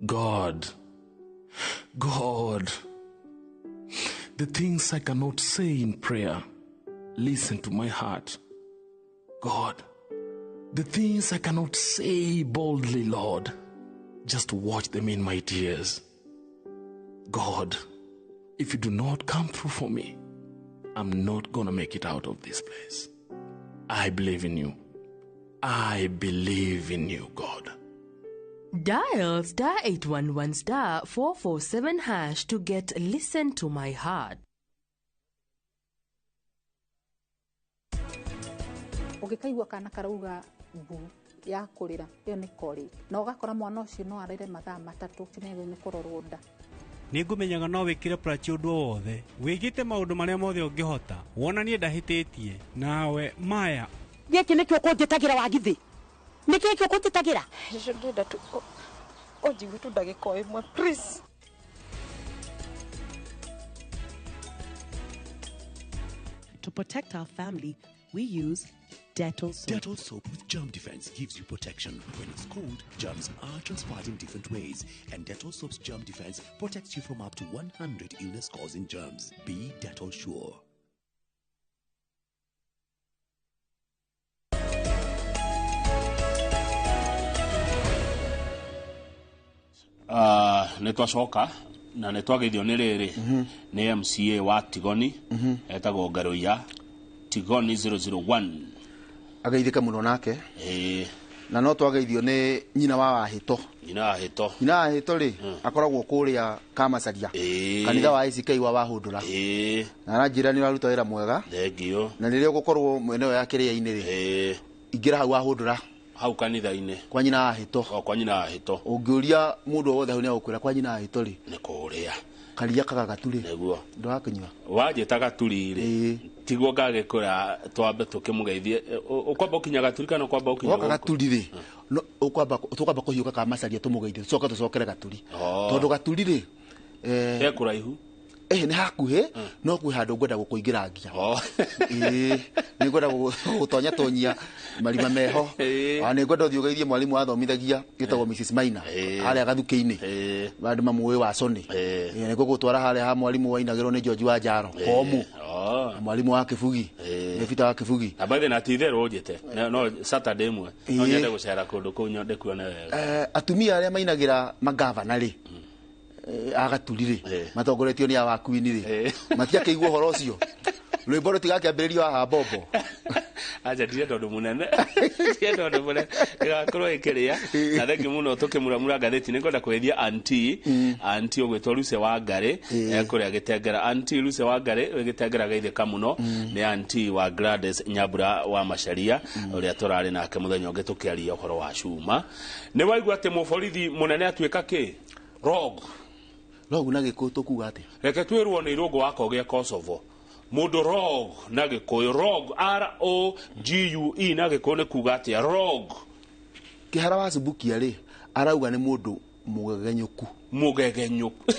Speaker 14: God, God, the things I cannot say in prayer, listen to my heart. God, the things I cannot say boldly, Lord, just watch them in my tears. God, if you do not come through for me, I'm not gonna make it out of this place. I believe in you. I believe in you, God.
Speaker 15: Dial star 811 star 447 hash to get Listen to My Heart.
Speaker 16: Ũngĩkaigua kana karauga mbu ya kũrĩra, ĩyo nĩ colic, na ũgakora mwana ũcio no arĩre mathaa 3 nĩ kũrorwo nda.
Speaker 17: Nĩ ngũmenyaga no wĩkĩre Prachi ũndũ o wothe, wĩkĩte maũndũ marĩa mothe ũngĩhota, wonanie ndahĩtĩtie, nawe Maya.
Speaker 18: Gĩkĩ nĩkĩo ũkũnjĩtagĩra wagithĩ? Nĩkĩ gĩkĩ ũkũnjĩtagĩra?
Speaker 19: Cũcũ ndĩrenda tu ũnjigue tu ndagĩka o ĩmwe please.
Speaker 4: To protect our family, we use Dettol soap.
Speaker 6: Dettol soap with germ defense gives you protection. When it's cold, germs are transferred in different ways, and Dettol soap's germ defense protects you from up to 100 illness-causing germs. Be Dettol sure.
Speaker 1: Nĩ twacoka na nĩ twageithio nĩ rĩrĩ nĩ MCA wa Tigoni etagwo Ngaruiya Tigoni 001
Speaker 7: ageithĩka mũno nake na no twageithio nĩ nyina wa Wahĩto. Nyina wa Hĩto rĩ akoragwo kũrĩa Kamacaria kanitha wa ACK wa Wahũndũra, na aranjĩra nĩ ũraruta wĩra mwega.
Speaker 1: Thengio.
Speaker 7: Na rĩrĩa ũgũkorwo mwena ũyũ ya kĩrĩa-inĩ rĩ, ingĩra hau Wahũndũra
Speaker 1: hau kanitha-inĩ
Speaker 7: kwa nyina wa Hĩto.
Speaker 1: Kwa nyina wa Hĩto
Speaker 7: ũngĩũria mũndũ o wothe hau nĩ agũkwĩra kwa nyina wa Hĩto rĩ
Speaker 1: nĩ kũrĩa
Speaker 7: karia kaga gaturi
Speaker 1: nĩguo
Speaker 7: ndũrakĩnyua
Speaker 1: wanjĩta gaturi rĩ tiguo ngagĩkwĩra twambe tũkĩmũgeithie. Ũkwamba ũkinya gaturi kana ũkwamba ũkinya
Speaker 7: woka gaturi rĩ ũkwamba tũkwamba kũhiũka Kamacaria tũmũgeithie tũcoke tũcokere gaturi, tondũ gaturi rĩ
Speaker 1: he kũraihu
Speaker 7: nĩ hakuhĩ no kwĩ handũ ngwenda gũkũingĩra ngia. Nĩ ngwenda gũtonya tonyia marima meho, nĩ ngwenda ũthiĩ ũgeithie mwarimũ wathomithagia gĩtagwo Mrs Maina harĩa gathukĩ-inĩ, andũ mamũĩ wa Sony. Nĩ ngũgũtwara harĩa ha mwarimũ wainagĩrwo nĩ George wa Njaro Komu, mwarimũ wa Kĩbugi, nĩ Peter wa Kĩbugi.
Speaker 1: Na by the na ti itherũ ũnjĩte no Saturday ĩmwe no nyende gũcera kũndũ kũu nyende kuona wega.
Speaker 7: Atumia arĩa mainagĩra magavana rĩ agaturi rĩ matongoretio nĩ awakuini rĩ matiakĩigua ũhoro ũcio, rwĩmbo rũtigakĩambĩrĩrio haha mbombo.
Speaker 1: Acha ndire tondu munene ndire tondu munene ĩgakorwo ĩkĩrĩa. Na thengi mũno tũkĩmuramura ngathĩti nĩ ngwenda kũgeithia anti ũgwĩtwo Lucy wa Ngarĩ kũrĩa Gĩtengera. Anti Lucy wa Ngarĩ wĩ Gĩtengera geithĩka mũno, nĩ anti wa Gladys Nyambura wa Macharia ũrĩa tũrarĩ nake mũthenya ũngĩ tũkĩaria ũhoro wa cuma. Nĩ waigua atĩ mũborithi mũnene atuĩka kĩ rogue.
Speaker 7: Rogue na Gĩkũyũ tũkuga atĩa?
Speaker 1: Reke twĩrwo nĩ Irũngũ wa Kogĩa Kosovo. Mũndũ rogue na Gĩkũyũ, rogue R O G U E na Gĩkũyũ nĩ kuga atĩa? Rogue.
Speaker 7: Kĩhara wa Subukia rĩ arauga nĩ mũndũ mũgegenyũku.
Speaker 1: Mũgegenyũku.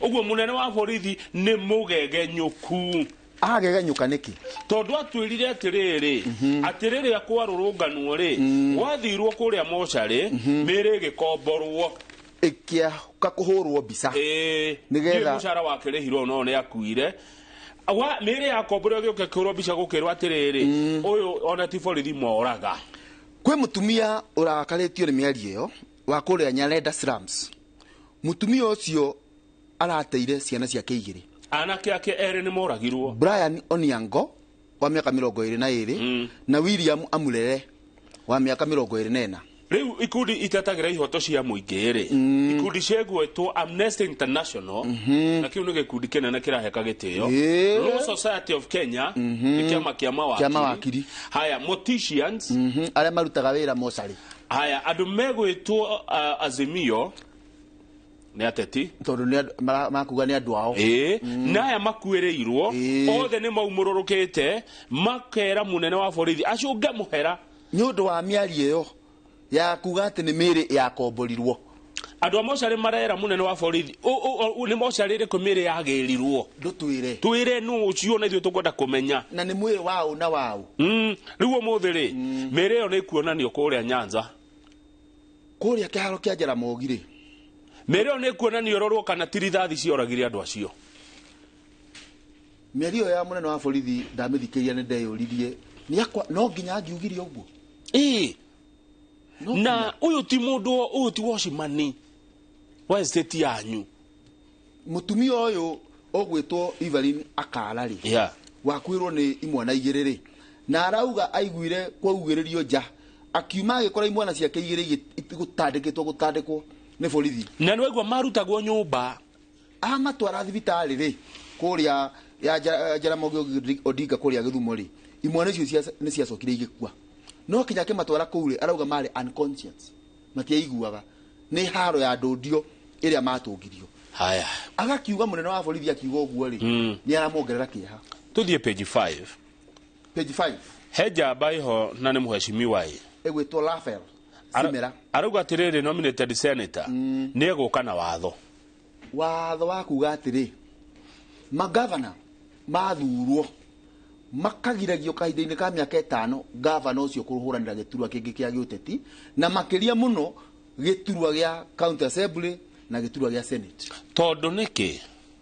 Speaker 1: Ũguo mũnene wa borithi nĩ mũgegenyũku.
Speaker 7: Agegenyũka nĩkĩ?
Speaker 1: Tondũ atwĩrire atĩrĩrĩ, atĩ rĩrĩa kwarũrũnganwo rĩ, gwathirwo kũrĩa mocarĩ, mĩĩrĩ ĩgĩkomborwo
Speaker 7: ĩkĩahuka kũhũrwo mbica
Speaker 1: nĩgetha mũcara wake rĩhirwo no nĩ akuire wa mĩĩrĩ yakomborwo ĩgĩũka ĩkĩhũrwo mbica gũkĩrwo atĩrĩrĩ ũyũ ona ti borithi moraga.
Speaker 7: Kwĩ mũtumia ũrakarĩtio nĩ mĩario ĩyo wa kũrĩa Nyarenda slums. Mũtumia ũcio arateire ciana ciake igĩrĩ,
Speaker 1: anake ake erĩ nĩ moragirwo,
Speaker 7: Brian Oniango wa mĩaka 22 na William Amurere wa mĩaka 24.
Speaker 1: Rĩu ikundi itetagĩra ihoto cia mũingĩ rĩ, ikundi ciegwetwo Amnesty International, na kĩu nĩ gĩkundi kĩnene kĩraheka gĩtĩo, Law Society of Kenya nĩ kĩama kĩa mawakiri, haya morticians
Speaker 7: arĩa marutaga wĩra mocarĩ,
Speaker 1: haya andũ megwĩtwo Azimio nĩ ateti
Speaker 7: tondũ nĩ makuga nĩ andũ ao,
Speaker 1: na aya makuĩrĩirwo othe nĩ maumũrũrũkĩte makera mũnene wa borithi acũnge mũhera
Speaker 7: nĩ ũndũ wa mĩario ĩyo ya kuga atĩ nĩ mĩĩrĩ yakomborirwo.
Speaker 1: Andũ a mocarĩ marera mũnene wa borithi nĩ mocarĩ ĩrĩkũ mĩĩrĩ yagĩrirwo?
Speaker 7: Ndũtwĩre,
Speaker 1: twĩre nũ ũcio na ithuĩ tũkwenda kũmenya
Speaker 7: na nĩ mwĩrĩ waũ na waũ.
Speaker 1: Rĩu ũmũthĩ rĩ mĩĩrĩ ĩyo nĩ ĩkuonanio kũrĩa Nyanza,
Speaker 7: kũrĩa kĩharo kĩa Jaramogi rĩ.
Speaker 1: Mĩario ĩyo nĩ kuonania ĩrorwo kana ti rithathi cioragire andũ acio.
Speaker 7: Mĩario ĩyo ya mũnene wa borithi ndamĩthikĩria nĩ ndeyũririe nĩ akwa no nginya angiugire ũguo.
Speaker 1: Ĩĩ. Na ũyũ ti mũndũ, ũyũ ti wacimani wa estate yanyu.
Speaker 7: Mũtumia ũyũ ũgwĩtwo Evelyn Akara rĩ,
Speaker 1: yeah,
Speaker 7: wakuĩrwo nĩ imwana igĩrĩ rĩ, na arauga aiguire kwaugĩrĩrio nja akiuma agĩkora imwana ciake igĩrĩ gũtandĩkĩtwo gũtandĩkwo nĩ borithi.
Speaker 1: Na nĩ waigua marutagwo nyũmba.
Speaker 7: Amatwara thibitarĩ rĩ, kũrĩa ya Jaramogi Odinga kũrĩa Gĩthumo rĩ, imwana icio nĩ ciacokire igĩkua. No kinya akĩmatwara kũu rĩ, arauga marĩ unconscious, matiaiguaga, nĩ haro ya ndũndio ĩrĩa matũngirio.
Speaker 1: Haya.
Speaker 7: Agakiuga mũnene wa borithi akiuga ũguo rĩ, nĩ aramuongerera kĩeha.
Speaker 1: Tuthiĩ page 5.
Speaker 7: Page 5.
Speaker 1: He njamba iho na nĩ mũhecimiwa ĩ.
Speaker 7: Ĩgwĩtwo Raphael Simera.
Speaker 1: Arauga atĩrĩrĩ, nominated senator nĩ egũka na watho.
Speaker 7: Watho wa kuga atĩrĩ, magavana mathurwo makagiragio kahinda-inĩ ka mĩaka 5 gavana ũcio kũhũranĩra gĩturwa kĩngĩ kĩa gĩũteti, na makĩria mũno gĩturwa gĩa county assembly na gĩturwa gĩa senate.
Speaker 1: Tondũ nĩkĩ?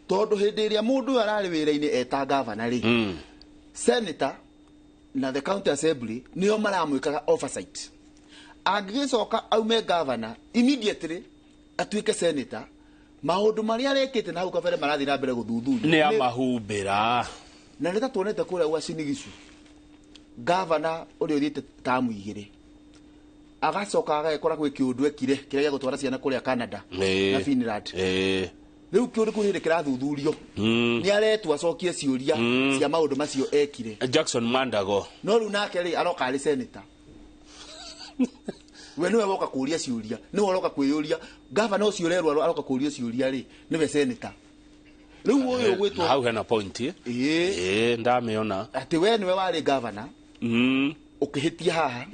Speaker 7: Tondũ hĩndĩ ĩrĩa mũndũ ũyũ ararĩ wĩra-inĩ eta gavana rĩ, senator na the county assembly nĩo maramwĩkaga oversight. Angĩgĩcoka aume gavana immediately atuĩke senator, maũndũ marĩa arekĩte na hau kabere marathiĩ na mbere gũthuthurio.
Speaker 1: Nĩ amahumbĩra.
Speaker 7: Na nĩ ta tuonete kũrĩa gwa Sinigicu, gavana ũrĩa ũthiĩte tamu 2 agacoka agagĩkora gwĩ kĩũndũ ekire kĩrĩa gĩa gũtwara ciana kũrĩa Canada na Finland. Rĩu kĩũndũ kĩu hĩndĩ kĩrathuthurio, nĩ aretwo acokie ciũria cia maũndũ macio ekire.
Speaker 1: Jackson Mandago.
Speaker 7: No rĩu nake rĩ aroka arĩ senator. We nĩwe woka kũũria ciũria, nĩwe ũroka kwĩyũria. Gavana ũcio ũrerwo aroka kũũria ciũria rĩ, nĩwe senator. Rĩu ũyũ ũgwĩtwo
Speaker 1: hau hena point. Ĩĩ, ndamĩona.
Speaker 7: Atĩ we nĩwe warĩ gavana, ũkĩhĩtia haha.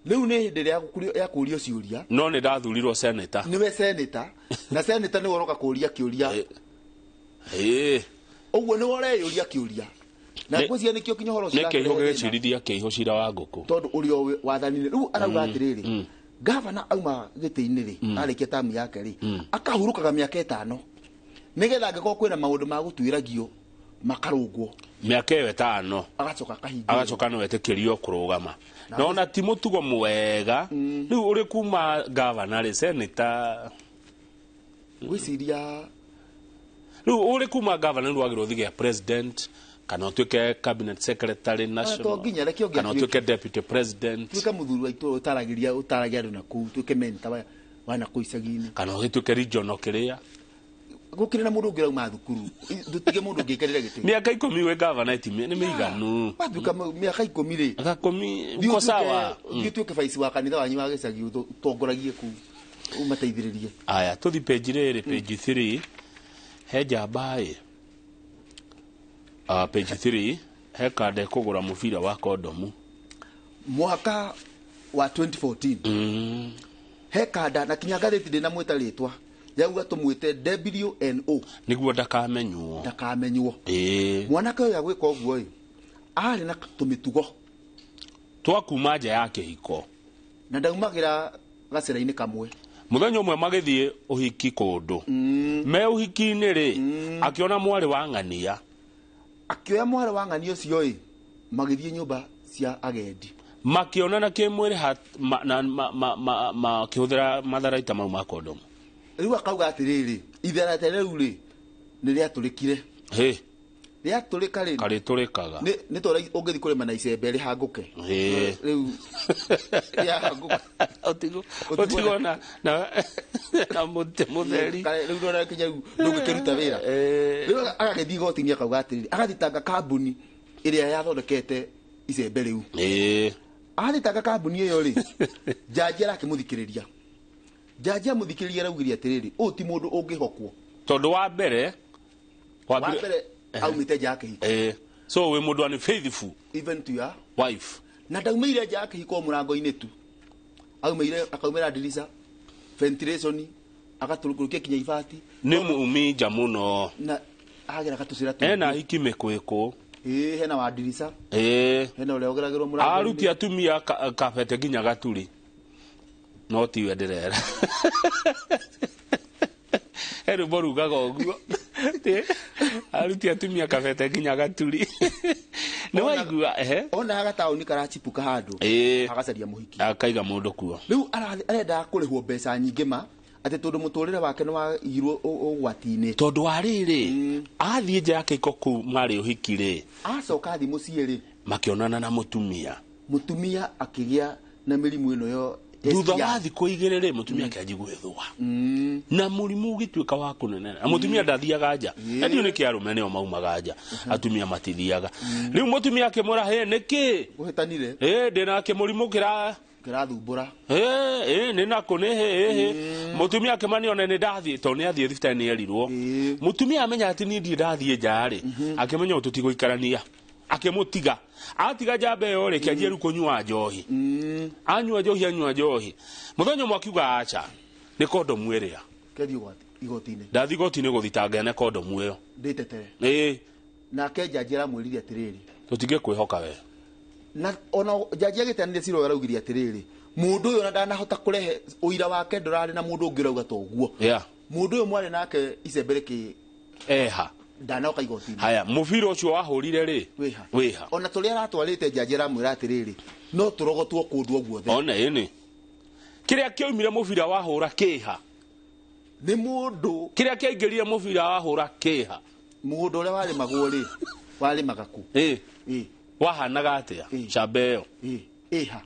Speaker 7: Rĩu nĩ hĩndĩ ĩrĩa ya kũũrio ciũria.
Speaker 1: No nĩ ndathurirwo senator.
Speaker 7: Nĩwe senator, na senator nĩwe ũroka kũũria kĩũria.
Speaker 1: Ĩĩ.
Speaker 7: Ũguo nĩwe ũreyũria kĩũria. Na ngwĩciria nĩkĩo kinya ũhoro ũcio
Speaker 1: Nĩ kĩihũ gĩgĩcirithia kĩihũ cira wa ngũkũ.
Speaker 7: Tondũ ũrĩa wathani-inĩ. Rĩu arauga atĩrĩrĩ, gavana auma gĩtĩ-inĩ rĩ, arĩkia tamu yake rĩ, akahurũkaga mĩaka 5 nĩgetha angĩkorwo kwĩna maũndũ ma gũtuĩragio makarũngwo.
Speaker 1: Mĩaka ĩyo 5
Speaker 7: agacoka akahingĩrio.
Speaker 1: Agacoka no etĩkĩrio kũrũgama. Na ona ti mũtugo mwega. Rĩu ũrĩ kuma gavana rĩ, senator.
Speaker 7: Ngwĩciria
Speaker 1: rĩu ũrĩ kuma gavana rĩu wagĩrĩirwo ũthiĩ gĩa president, kana ũtuĩke cabinet secretary national, kana ũtuĩke deputy president,
Speaker 7: tuĩke mũthuri wa itũũra ũtaragĩria ũtaragia andũ na kũu, tuĩke mentor wa na kũu icagi-inĩ,
Speaker 1: kana ũgĩtuĩke regional kĩrĩa.
Speaker 7: Gũkĩrĩ na mũndũ ũngĩ ũrauma thukuru, ndũtige mũndũ ũngĩikarĩra gĩtĩ.
Speaker 1: Mĩaka 10 wĩ gavana nĩ mĩiganu.
Speaker 7: Watuĩka mĩaka 10 rĩ,
Speaker 1: mĩaka 10 uko sawa.
Speaker 7: Thiĩ ũtuĩke vice wa kanitha wanyu wa gĩcagi, ũtongoragie kũu, ũmateithĩrĩrie.
Speaker 1: Aya, tũthiĩ page rĩrĩ, page 3. He njamba ĩ. Page 3, he kanda ĩkũgũra mũbira wa kondomu.
Speaker 7: Mwaka wa 2014. He kanda na kinya ngathĩti ndĩnamwĩta rĩtwa. Yauga tũmwĩte WNO.
Speaker 1: Nĩguo ndakamenywo.
Speaker 7: Ndakamenywo. Mwanake ũyũ agwĩka ũguo ĩ, arĩ na tũmĩtugo
Speaker 1: twa kuma nja ya kĩhiko.
Speaker 7: Na ndaumagĩra gacĩra-inĩ kamwe.
Speaker 1: Mũthenya ũmwe magĩthiĩ ũhiki kũndũ. Me ũhiki-inĩ rĩ, akĩona mwarĩ wa ng'ania.
Speaker 7: Akĩoya mwarĩ wa ng'ania ũcio ĩ, magĩthiĩ nyũmba cia agendi.
Speaker 1: Makĩonana kĩmwĩrĩ makĩhũthĩra matharaita mau ma kondomu.
Speaker 7: Rĩu akauga atĩrĩrĩ, itherete rĩu rĩ, nĩ rĩatũrĩkire.
Speaker 1: Hĩ.
Speaker 7: Rĩatũrĩka rĩ,
Speaker 1: karĩtũrĩkaga.
Speaker 7: Nĩ ta ũrĩa ũngĩthiĩ kũrĩma na icembe rĩhangũke. Rĩu rĩahangũka.
Speaker 1: Ũtigwo na mũtĩ mũtheri.
Speaker 7: Rĩu ndona kinya rĩu ndũngĩkĩruta wĩra. Rĩu agagĩthiĩ igoti-inĩ akauga atĩrĩrĩ, agathitanga kambuni ĩrĩa yathondekete icembe rĩu. Athitanga kambuni ĩyo rĩ, njanji arakĩmũthikĩrĩria. Njanji amũthikĩrĩria araugire atĩrĩrĩ, ũyũ ti mũndũ ũngĩhokwo.
Speaker 1: Tondũ wa mbere
Speaker 7: aumĩte nja ya kĩhiko.
Speaker 1: So wĩ mũndũ ani faithful
Speaker 7: even to your
Speaker 1: wife.
Speaker 7: Na ndaumĩire nja ya kĩhiko mũrango-inĩ tu. Aumeire akaumĩra ndirica, ventilation, agatũrũkia kinya ibati.
Speaker 1: Nĩ mũminja mũno.
Speaker 7: Na agera gatũcĩra tu.
Speaker 1: Ena hiki mĩkwĩkũ.
Speaker 7: Ĩĩ, hena wa ndirica.
Speaker 1: Ĩĩ.
Speaker 7: Hena ũrĩa ũgeragĩrwo mũrango-inĩ.
Speaker 1: Aruti atumia kabete nginya gaturi. No tiwe ndĩrera. He rwĩmbo rugaga ũguo. Aruti atumia kabete nginya gaturi. Nĩ waigua ehe.
Speaker 7: Ona gataũni karachipuka handũ.
Speaker 1: Ĩĩ.
Speaker 7: Agacaria mũhiki.
Speaker 1: Akaiga mũndũ kuo.
Speaker 7: Rĩu arendaga kũrĩhwo mbeca nyingĩ ma atĩ tondũ mũtũrĩre wake nĩ waigirwo ũgwati-inĩ.
Speaker 1: Tondũ wa rĩrĩ, athiĩ nja ya kĩhiko kũu marĩ ũhiki rĩ,
Speaker 7: acoka athiĩ mũciĩ rĩ,
Speaker 1: makĩonana na mũtumia.
Speaker 7: Mũtumia akĩgĩa na mĩrimũ ĩno yo
Speaker 1: thutha wa thikũ igĩrĩ rĩ, mũtumia akĩanjia gwĩthũa na mũrimũ ũgĩtuĩka wa kũnenera na mũtumia ndathiaga nja. Na ndiũ nĩkĩ arũme nĩo maumaga nja, atumia matithiaga. Rĩu mũtumia akĩmwĩra, hĩ nĩkĩ
Speaker 7: ũhĩtanire?
Speaker 1: Ĩ ndĩna kĩmũrimũ
Speaker 7: kĩrathumbũra.
Speaker 1: Ĩ nĩ nakũ nĩ hĩ hĩ. Mũtumia akĩmania one nĩ ndathiĩ, tondũ nĩ athiĩ thibitarĩ nĩ erirwo. Mũtumia amenya atĩ niĩ ndirĩ ndathiĩ nja rĩ, akĩmenya ũũ tũtigũikarania, akĩmũtiga. Atiga njamba ĩyo rĩ, kĩanjia rĩu kũnyua njohi. Anyua njohi, anyua njohi, mũthenya ũmwe akiuga aca, nĩ kondomu ĩrĩa.
Speaker 7: Kĩathiĩ igoti-inĩ.
Speaker 1: Ndathiĩ igoti-inĩ gũthitanga ene kondomu ĩyo.
Speaker 7: Ndĩtetere.
Speaker 1: Ĩĩ.
Speaker 7: Nake njanji aramwĩrire atĩrĩrĩ,
Speaker 1: tũtingĩkwĩhoka we.
Speaker 7: Na ona njanji agĩteanĩria cira ũyũ araugire atĩrĩrĩ, mũndũ ũyũ ona ndanahota kũrehe ũira wake, ndũrarĩ na mũndũ ũngĩ ũrauga ta ũguo. Mũndũ ũyũ mwarĩ nake icembe rĩkĩ
Speaker 1: eha
Speaker 7: ndanoka igoti-inĩ.
Speaker 1: Haya, mũbira ũcio wahũrire rĩ,
Speaker 7: wĩha
Speaker 1: wĩha.
Speaker 7: Ona tũrĩa aratwarĩte njanji aramwĩra atĩrĩrĩ, no tũrogotwo kũndũ o guothe.
Speaker 1: One ĩnĩ kĩrĩa kĩoimire mũbira wahũra kĩha.
Speaker 7: Nĩ mũndũ
Speaker 1: kĩrĩa kĩaingĩrire mũbira wahũra kĩha.
Speaker 7: Mũgũnda ũrĩa warĩmagwo rĩ, warĩmaga kũ?
Speaker 1: Ĩ. Wahanaga atĩa camba ĩyo?
Speaker 7: Ĩha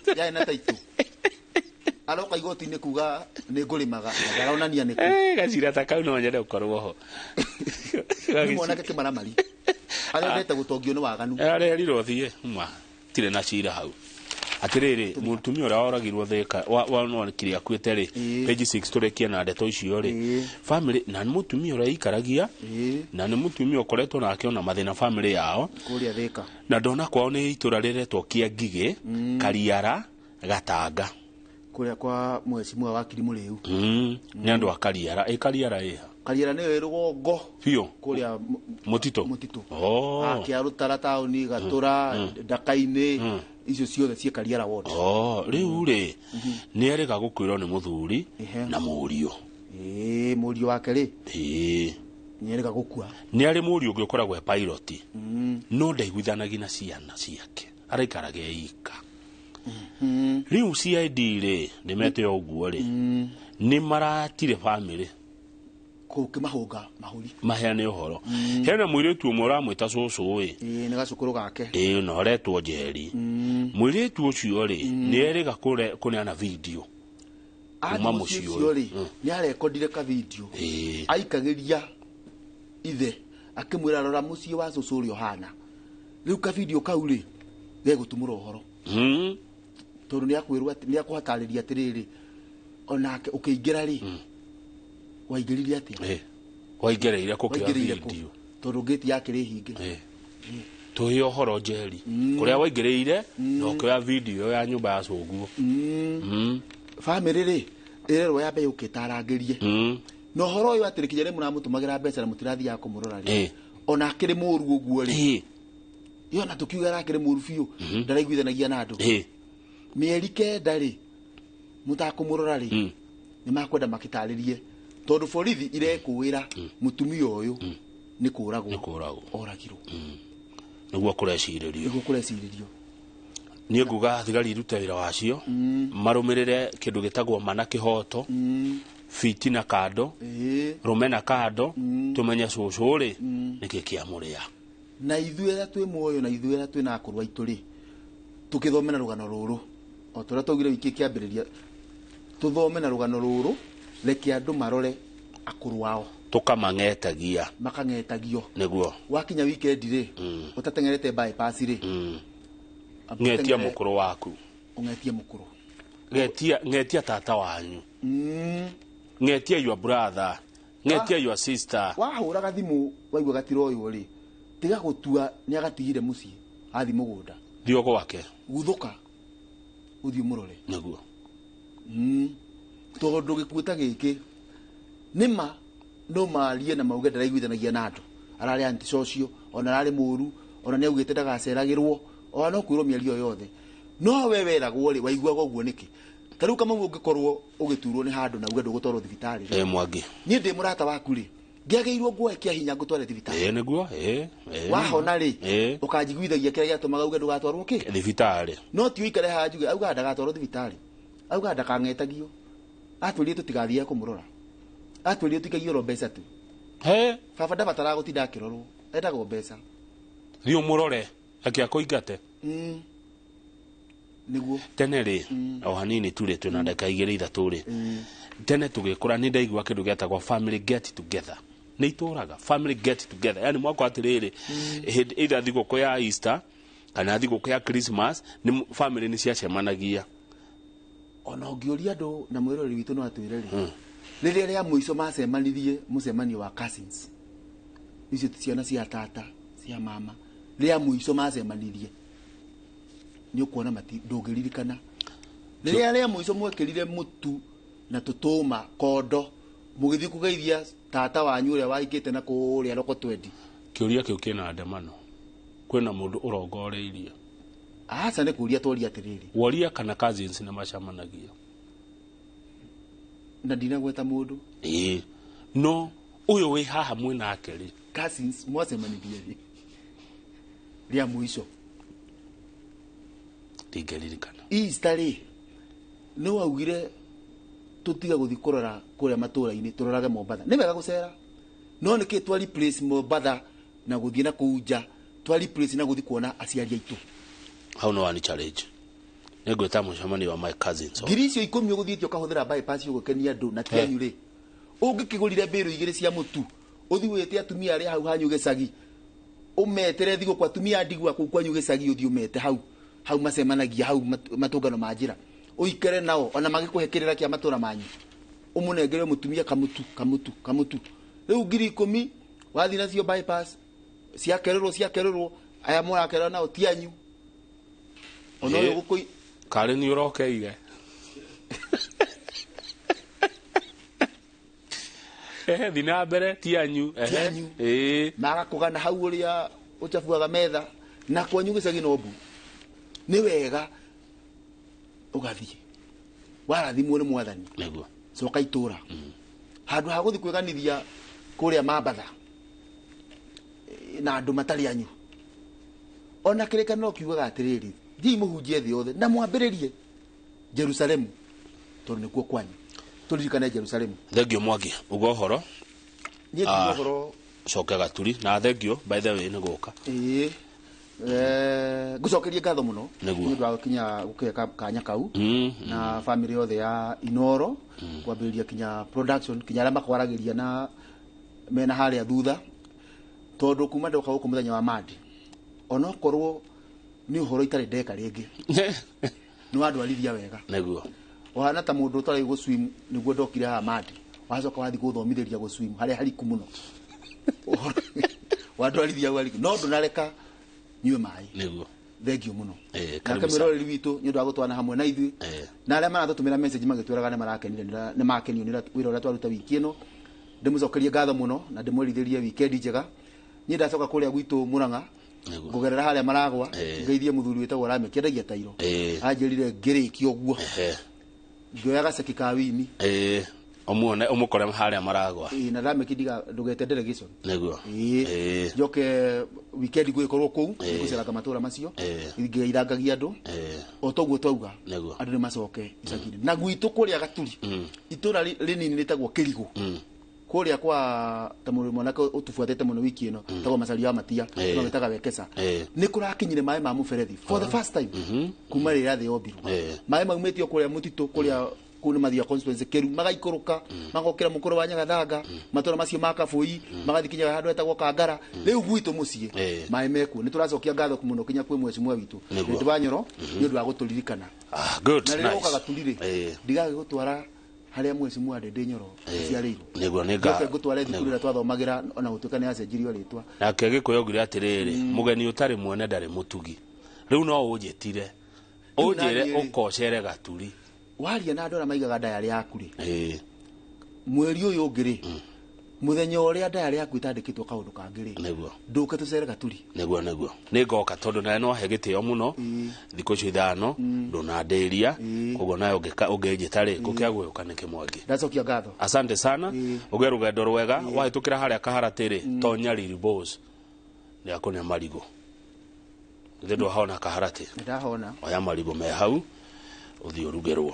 Speaker 7: yarĩ na taitũ. Aroka igoti-inĩ kuga nĩ ngũrĩmaga, na ndaronania nĩ kũ.
Speaker 1: Gacira ta kau no nyende gũkorwo ho.
Speaker 7: Nĩ mwanake kĩmaramari arendete gũtongio nĩ waganu.
Speaker 1: Arerirwo thiĩ ma tirĩ na cira hau. Atĩrĩrĩ, mũtumia ũrĩa woragirwo Thĩka wanokire akuĩte rĩ, page 6 tũrĩkie na ndeto icio rĩ, family na nĩ mũtumia ũrĩa ikaragia na nĩ mũtumia ũkoretwo nake ona mathĩna family yao
Speaker 7: kũrĩa Thĩka.
Speaker 1: Na ndona kwao nĩ itũra rĩretwo Kĩangigĩ, Kariara, Gatanga.
Speaker 7: Kũrĩa kwa mheshimiwa wakiri Mũrĩu.
Speaker 1: Nĩ andũ a Kariara. Ĩ Kariara ĩha?
Speaker 7: Kariara nĩyo ĩ rũgongo
Speaker 1: biũ
Speaker 7: kũrĩa
Speaker 1: mũtitũ.
Speaker 7: Mũtitũ.
Speaker 1: Oh.
Speaker 7: Kĩarũtara taũni, Gatũra, Ndaka-inĩ, icio ciothe ciĩ Kariara ward.
Speaker 1: Oh, rĩu rĩ, nĩ erĩga gũkwĩrwo nĩ mũthuri na mũriũ.
Speaker 7: Ĩĩ, mũriũ wake rĩ?
Speaker 1: Ĩĩ.
Speaker 7: Nĩ erĩga gũkua.
Speaker 1: Nĩ arĩ mũriũ ũngĩ ũkoragwo e pilot. No ndaiguithanagia na ciana ciake. Araikaraga e ika. Rĩu CID rĩ, nĩ mete ũguo rĩ, nĩ maratire family
Speaker 7: Kũkĩmahũnga mahũri.
Speaker 1: Maheane ũhoro. Hena mũirĩtu ũmwe ũramwĩta cũcũ ĩ.
Speaker 7: Ĩĩ, nĩ gacũkũrũ gake.
Speaker 1: Ĩĩ, na ũretwo Njeri. Mũirĩtu ũcio rĩ, nĩ erĩga kũneana video. Kuma
Speaker 7: Athiĩ
Speaker 1: mũciĩ
Speaker 7: mũciĩ
Speaker 1: ũyũ.
Speaker 7: ũcio rĩ, nĩ arekondire ka video. Aikagĩria ithe akĩmwĩra rora mũciĩ wa cũcũ ũrĩa ũhana. Rĩu ka video kau rĩ, gegũtumũra ũhoro. Tondũ nĩ akwĩrwo atĩ, nĩ akũhatarĩria atĩrĩrĩ, onake ũkĩingĩra rĩ, waingĩrire atĩa?
Speaker 1: Waingĩrĩire kũ kĩa
Speaker 7: Waingĩrĩire kũ?
Speaker 1: video?
Speaker 7: Tondũ ngĩti yake rĩ hinge.
Speaker 1: Tũhe ũhoro Njeri. Kũrĩa waingĩrĩire na ũkĩoya video ya nyũmba ya cũguo.
Speaker 7: Family rĩ, ĩrerwo yambe yũke ĩtarangĩrie. Na ũhoro ũyũ atĩrĩ, kinya rĩ mũramũtũmagĩra mbeca na mũtirathiaga kũmũrora rĩ, ona akĩrĩ mũru ũguo rĩ, yona tũkiuga arakĩrĩ mũru biũ, ndaraiguithanagia na andũ. Mĩeri 9 rĩ, mũtakũmũrora rĩ, nĩ makwenda makĩtarĩrie tondũ borithi irekũĩra mũtumia ũyũ nĩ kũragwo oragirwo.
Speaker 1: Nĩguo kũrecirĩrio.
Speaker 7: Nĩguo kũrecirĩrio.
Speaker 1: Niĩ nguga thigari irute wĩra wacio, marũmĩrĩre kĩndũ gĩtagwo mana kĩhoto, fitina kando, rũmena kando, tũmenye cũcũ rĩ, nĩkĩ kĩamũrĩa.
Speaker 7: Na ithuĩ arĩa twĩ muoyo na ithuĩ arĩa twĩ na akũrũ aitũ rĩ, tũkĩthome na rũgano rũrũ o ta ũrĩa twaugire wiki ĩkĩambĩrĩria, tũthome na rũgano rũrũ, reke andũ marore akũrũ ao.
Speaker 1: Tũkamang'etagia.
Speaker 7: Makang'etagio.
Speaker 1: Nĩguo.
Speaker 7: Wakinya weekend rĩ, ũtateng'erete bypass rĩ,
Speaker 1: Ng'etia mũkũrũ waku.
Speaker 7: Ũng'etie mũkũrũ.
Speaker 1: Ng'etia tata wanyu. Ng'etia your brother. Ng'etia your sister.
Speaker 7: Wahũraga thimũ waigua gatiroywo rĩ, tiga gũtua nĩ agatigire mũciĩ, athiĩ mũgũnda.
Speaker 1: Thiĩ gwake.
Speaker 7: Guthũka ũthiĩ ũmũrore.
Speaker 1: Nĩguo.
Speaker 7: Tondũ gĩkuũ ta gĩkĩ nĩma no marie na mauge ndaraiguithanagia na andũ, ararĩ antisocial, ona ararĩ mũru, ona nĩ augĩte ndagaceragĩrwo, ona no kwĩrwo mĩario yothe. No we weragwo rĩ, waiguaga ũguo nĩkĩ? Ta rĩu Kamau ũngĩkorwo ũgĩturwo nĩ handũ na uge ndũgũtwarwo thibitarĩ rĩ,
Speaker 1: Mwangi,
Speaker 7: niĩ ndĩ mũrata waku rĩ, ngĩagĩrĩirwo nguoe kĩa hinya ngũtware thibitarĩ.
Speaker 1: Nĩguo.
Speaker 7: Wahona rĩ, ũkanjiguithagia kĩrĩa gĩatũmaga uge ndũgatwarwo kĩ
Speaker 1: thibitarĩ.
Speaker 7: No ti ũikare haha njuge augaga ndagatwarwo thibitarĩ, augaga ndakang'etagio, atwĩrire tũtigathiage kũmũrora, atwĩrire tũikagie oro mbeca tu.
Speaker 1: He
Speaker 7: baba ndabataraga gũtinda akĩrorwo, endaga o mbeca.
Speaker 1: Thiĩ ũmũrore ake akũingate.
Speaker 7: Nĩguo.
Speaker 1: Tene rĩ, o hanini tu rĩ, twĩna ndagĩka 2 3 rĩ, tene tũgĩkũra nĩ ndaigua kĩndũ gĩetagwo family get together. Nĩ itũraga family get together, yani mwako atĩrĩrĩ, hĩndĩ either thigũkũ ya Easter kana thigũkũ ya Christmas, nĩ family nĩ ciacemanagia.
Speaker 7: Ona ũngĩũria andũ na mwĩroreri witũ no atwĩre rĩ, rĩrĩa rĩa mũico macemanirie mũcemanio wa cousins icio ti ciana cia tata cia mama, rĩa mũico macemanirie nĩ ũkuona mati ndũngĩririkana rĩrĩa rĩa mũico mwekĩrire mũtu na tũtũma kondo mũgĩthiĩ kũgeithia tata wanyu ũrĩa wahikĩte na kũrĩa roko twendi.
Speaker 1: Kĩũria kĩu kĩna ndemano, kwĩna mũndũ ũrongoreirie.
Speaker 7: Aca nĩ kũria tworia atĩrĩrĩ,
Speaker 1: woria kana cousins nĩ macemanagia.
Speaker 7: Na ndinagweta mũndũ.
Speaker 1: Ĩĩ, no ũyũ wĩ haha mwĩnake rĩ,
Speaker 7: cousins mwacemanirie rĩ rĩa mũico?
Speaker 1: Ndingĩririkana.
Speaker 7: Easter rĩ, nĩ waugire tũtige gũthiĩ kũrora kũrĩa matũra-inĩ, tũrorage Mombatha. Nĩ wega gũcera, no nĩkĩ twa replace Mombatha na gũthiĩ na kũu nja, twa replace na gũthiĩ kuona aciari aitũ?
Speaker 1: Hau no wani challenge. Nĩngwĩta mũcemanio wa my cousins.
Speaker 7: Ngiri icio 10 ũgũthiĩte ũkahũthĩra bypass ũgũkenia andũ na ti anyu rĩ, ũngĩkĩgũrire mbĩrũ 2 cia mũtu, ũthiĩ wĩte atumia arĩa hau hanyu gĩcagi, ũmetere thigũkũ atumia a ndigwa kũu kwanyu gĩcagi, ũthiĩ ũmete hau hau macemanagia hau matũngano ma njĩra, ũikare nao ona magĩkũhe kĩrĩra kĩa matũra manyu, ũmũnengere mũtumia kamũtu kamũtu kamũtu. Rĩu ngiri 10 wathiĩ nacio bypass, ciakererwo ciakererwo, aya mũrakererwo nao ti anyu. Ona ũyũ gũkũ
Speaker 1: karĩ nĩ ũrokeire. Thiĩ na mbere, ti anyu.
Speaker 7: Ti anyu. Magakũgana hau ũrĩa ũchafuaga metha na kwanyu gĩcagi no mbu. Nĩ wega ũgathiĩ warathimwo nĩ mwathani,
Speaker 1: nĩguo
Speaker 7: coka itũra. Handũ ha gũthiĩ kwĩganithia kũrĩa Mambatha na andũ matarĩ anyu. Ona kĩrĩkanĩro kiugaga atĩrĩrĩ, thiĩi mũhunjie thĩ yothe na mwambĩrĩrie Jerusalemu, tondũ nĩkuo kwanyu. Tũririkane Jerusalemu.
Speaker 1: Thengio Mwangi, uga ũhoro.
Speaker 7: Niĩ ngiuga ũhoro.
Speaker 1: Coke Gaturi na thengio by the way nĩ gũka.
Speaker 7: Ĩĩ. Ngũcokerie ngatho mũno
Speaker 1: Nĩguo.
Speaker 7: nĩ ũndũ wa gũkinya gũkĩhe kanya kau na family yothe ya Inoro, kwambĩrĩria kinya production kinya arĩa makwaragĩria na mena harĩa thutha, tondũ kuma ndoka gũkũ mũthenya wa Monday, onokorwo nĩ ũhoro itarĩ ndeka rĩngĩ, nĩ wandwarithia wega.
Speaker 1: Nĩguo.
Speaker 7: Ũhana ta mũndũ ũtarĩ gũswim, nĩguo ndokire haha Monday, wacoka wathiĩ gũthomithĩria gũswim harĩa hariku mũno. Wandwarithia hau hariku, no ndũnareka nyue maĩ.
Speaker 1: Nĩguo.
Speaker 7: Thengio mũno. Nake
Speaker 1: Karibu sana.
Speaker 7: mwĩroreri witũ nĩ ũndũ wa gũtwana hamwe na ithuĩ, na arĩa maratũtũmĩra message magĩtwĩraga nĩ marakenire, nĩ makenio nĩ wĩra ũrĩa twaruta wiki ĩno. Ndĩmũcokerie ngatho mũno na ndĩmwĩrirĩrie weekend njega. Niĩ ndacoka kũrĩa gwitũ Murang'a, ngũgerera harĩa maragwa, ngeithie mũthuri wĩtagwo Lameck, endagia tairo. Anjĩrire ngĩrĩkia ũguo, ngĩoya gaceki ka wini.
Speaker 1: Ũmuone ũmũkore harĩa maragwa.
Speaker 7: Na Lameck ndiga ndũgete delegation.
Speaker 1: Nĩguo.
Speaker 7: Njoke weekend ngũgĩkorwo kũu, ngũceranga matũra macio, ngĩithangagia andũ. O toguo twauga,
Speaker 1: Nĩguo.
Speaker 7: andũ nĩ macoke icagi-inĩ. Na gwitũ kũrĩa Gaturi, itũra rĩnini rĩtagwo Kĩrigũ. Kũrĩa kwa ta mũrũ mwanake ũtũbuatĩte mũno wiki ĩno, tagwo Macaria wa Matia, no wĩtaga Wekesa. Nĩ kũrakinyire maĩ ma mũberethi for the first time kuma rĩrĩa thĩ yombirwo. Maĩ maumĩtio kũrĩa mũtitũ, kũrĩa kũu nĩ mathiaga constituency Kĩru, magaikũrũka, magokĩra mũkũrũ wa Nyagathanga, matũra macio ma Kabũi, magathiĩ kinya handũ hetagwo Kangara. Rĩu gwitũ mũciĩ maĩ mekuo. Nĩ tũracokia ngatho mũno kinya kwĩ mheshimiwa witũ
Speaker 1: Nĩguo.
Speaker 7: Ndindi Wanyoro nĩ ũndũ wa gũtũririkana.
Speaker 1: Good,
Speaker 7: Na rĩrĩa
Speaker 1: nice.
Speaker 7: ũkaga Gaturi rĩ, ndigagĩgũtwara harĩa mheshimiwa Ndindi Nyoro aciarĩirwo.
Speaker 1: Nĩguo, nĩ
Speaker 7: Njoke ngũtware thukuru ĩrĩa twathomagĩra ona gũtuĩka nĩ yacenjirio rĩtwa.
Speaker 1: Nake Gĩkũyũ augire atĩrĩrĩ, mũgeni ũtarĩ mwene ndarĩ mũtugi. Rĩu no ũnjĩtire,
Speaker 7: Rĩu
Speaker 1: ũnjĩre
Speaker 7: naniĩ rĩ,
Speaker 1: ũkocere Gaturi.
Speaker 7: Waria na andũ arĩa maigaga ndayarĩ yaku rĩ, mweri ũyũ ũngĩ rĩ, Muthenya ũrĩa ndayarĩ yaku ĩtandĩkĩtwo kaũndũ kangĩ rĩ,
Speaker 1: nĩguo
Speaker 7: ndũke tũcere gaturi.
Speaker 1: Nĩguo nĩ ngoka tondũ nawe no he gĩtĩo mũno thikũ icio 5 ndũnandĩria, koguo nawe ũngĩnjĩta rĩ ngũkĩa gwĩũka nĩ kĩmwangi.
Speaker 7: Ndacokia ngatho.
Speaker 1: Asante sana. Ũgĩe rũgendo rwega. Wahĩtũkĩra harĩa Kaharatĩ rĩ, tonya Lily Bose nĩ akũne marigũ. Githĩ ndwahona Kaharatĩ?
Speaker 7: Ndahona.
Speaker 1: Oya marigũ me hau ũthiĩ ũrugĩrwo.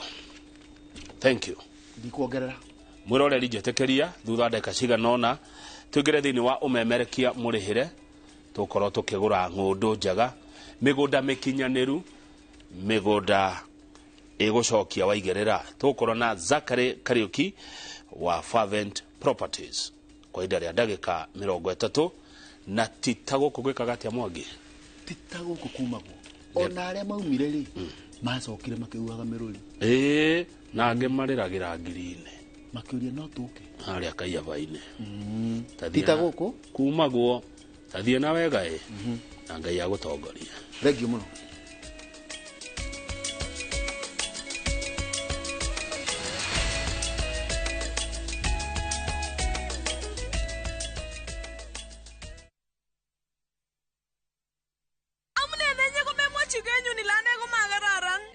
Speaker 1: Thank you.
Speaker 7: Ndikuongerera.
Speaker 1: Mwĩroreri njĩtĩkĩria thutha ndagĩka cigana ũna tũingĩre thĩinĩ wa ũmemerekia mũrĩhĩre, tũkorwo tũkĩgũra ng'ũndũ njega, mĩgũnda mĩkinyanĩru, mĩgũnda ĩgũcokia waigĩrĩra. Tũgũkorwo na Zachary Kariuki wa Fervent Properties kwa ihinda rĩa ndagĩka 30 na tita gũkũ gwĩkaga atĩa Mwangi?
Speaker 7: Tita gũkũ kumagwo ona arĩa maumire rĩ macokire makĩugaga mĩrũri.
Speaker 1: Ĩĩ, na angĩ marĩragĩra ngiri-inĩ
Speaker 7: makĩũria no tũke
Speaker 1: harĩa Kaiyaba-inĩ.
Speaker 7: Tita gũkũ
Speaker 1: kumagwo, tathiĩ na wega ĩ, na Ngai agũtongoria.
Speaker 7: Thank you mũno.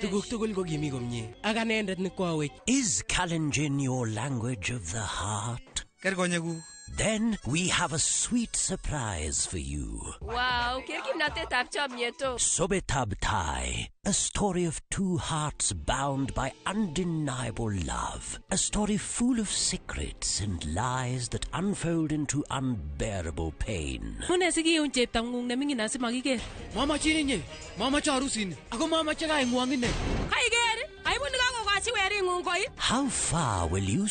Speaker 2: Tuguk tugul ko kimi komie. Ak anendet ne kwawech.
Speaker 3: Is Kalenjin your language of the heart? Then we have a sweet surprise for you.
Speaker 5: Wow, ker kimnatetab chomyet o.
Speaker 3: Sobetab Tai, a story of two hearts bound by undeniable love. A story full of secrets and lies that unfold into unbearable pain.
Speaker 15: Mune sikiun cheptang'ung neming'in asimakiker.
Speaker 2: Mamachin inye, mamache arusini, ako mamache kaing'wong ine.
Speaker 25: Kaiker, aibu nekakokochi wering'ung koip.
Speaker 3: How far will you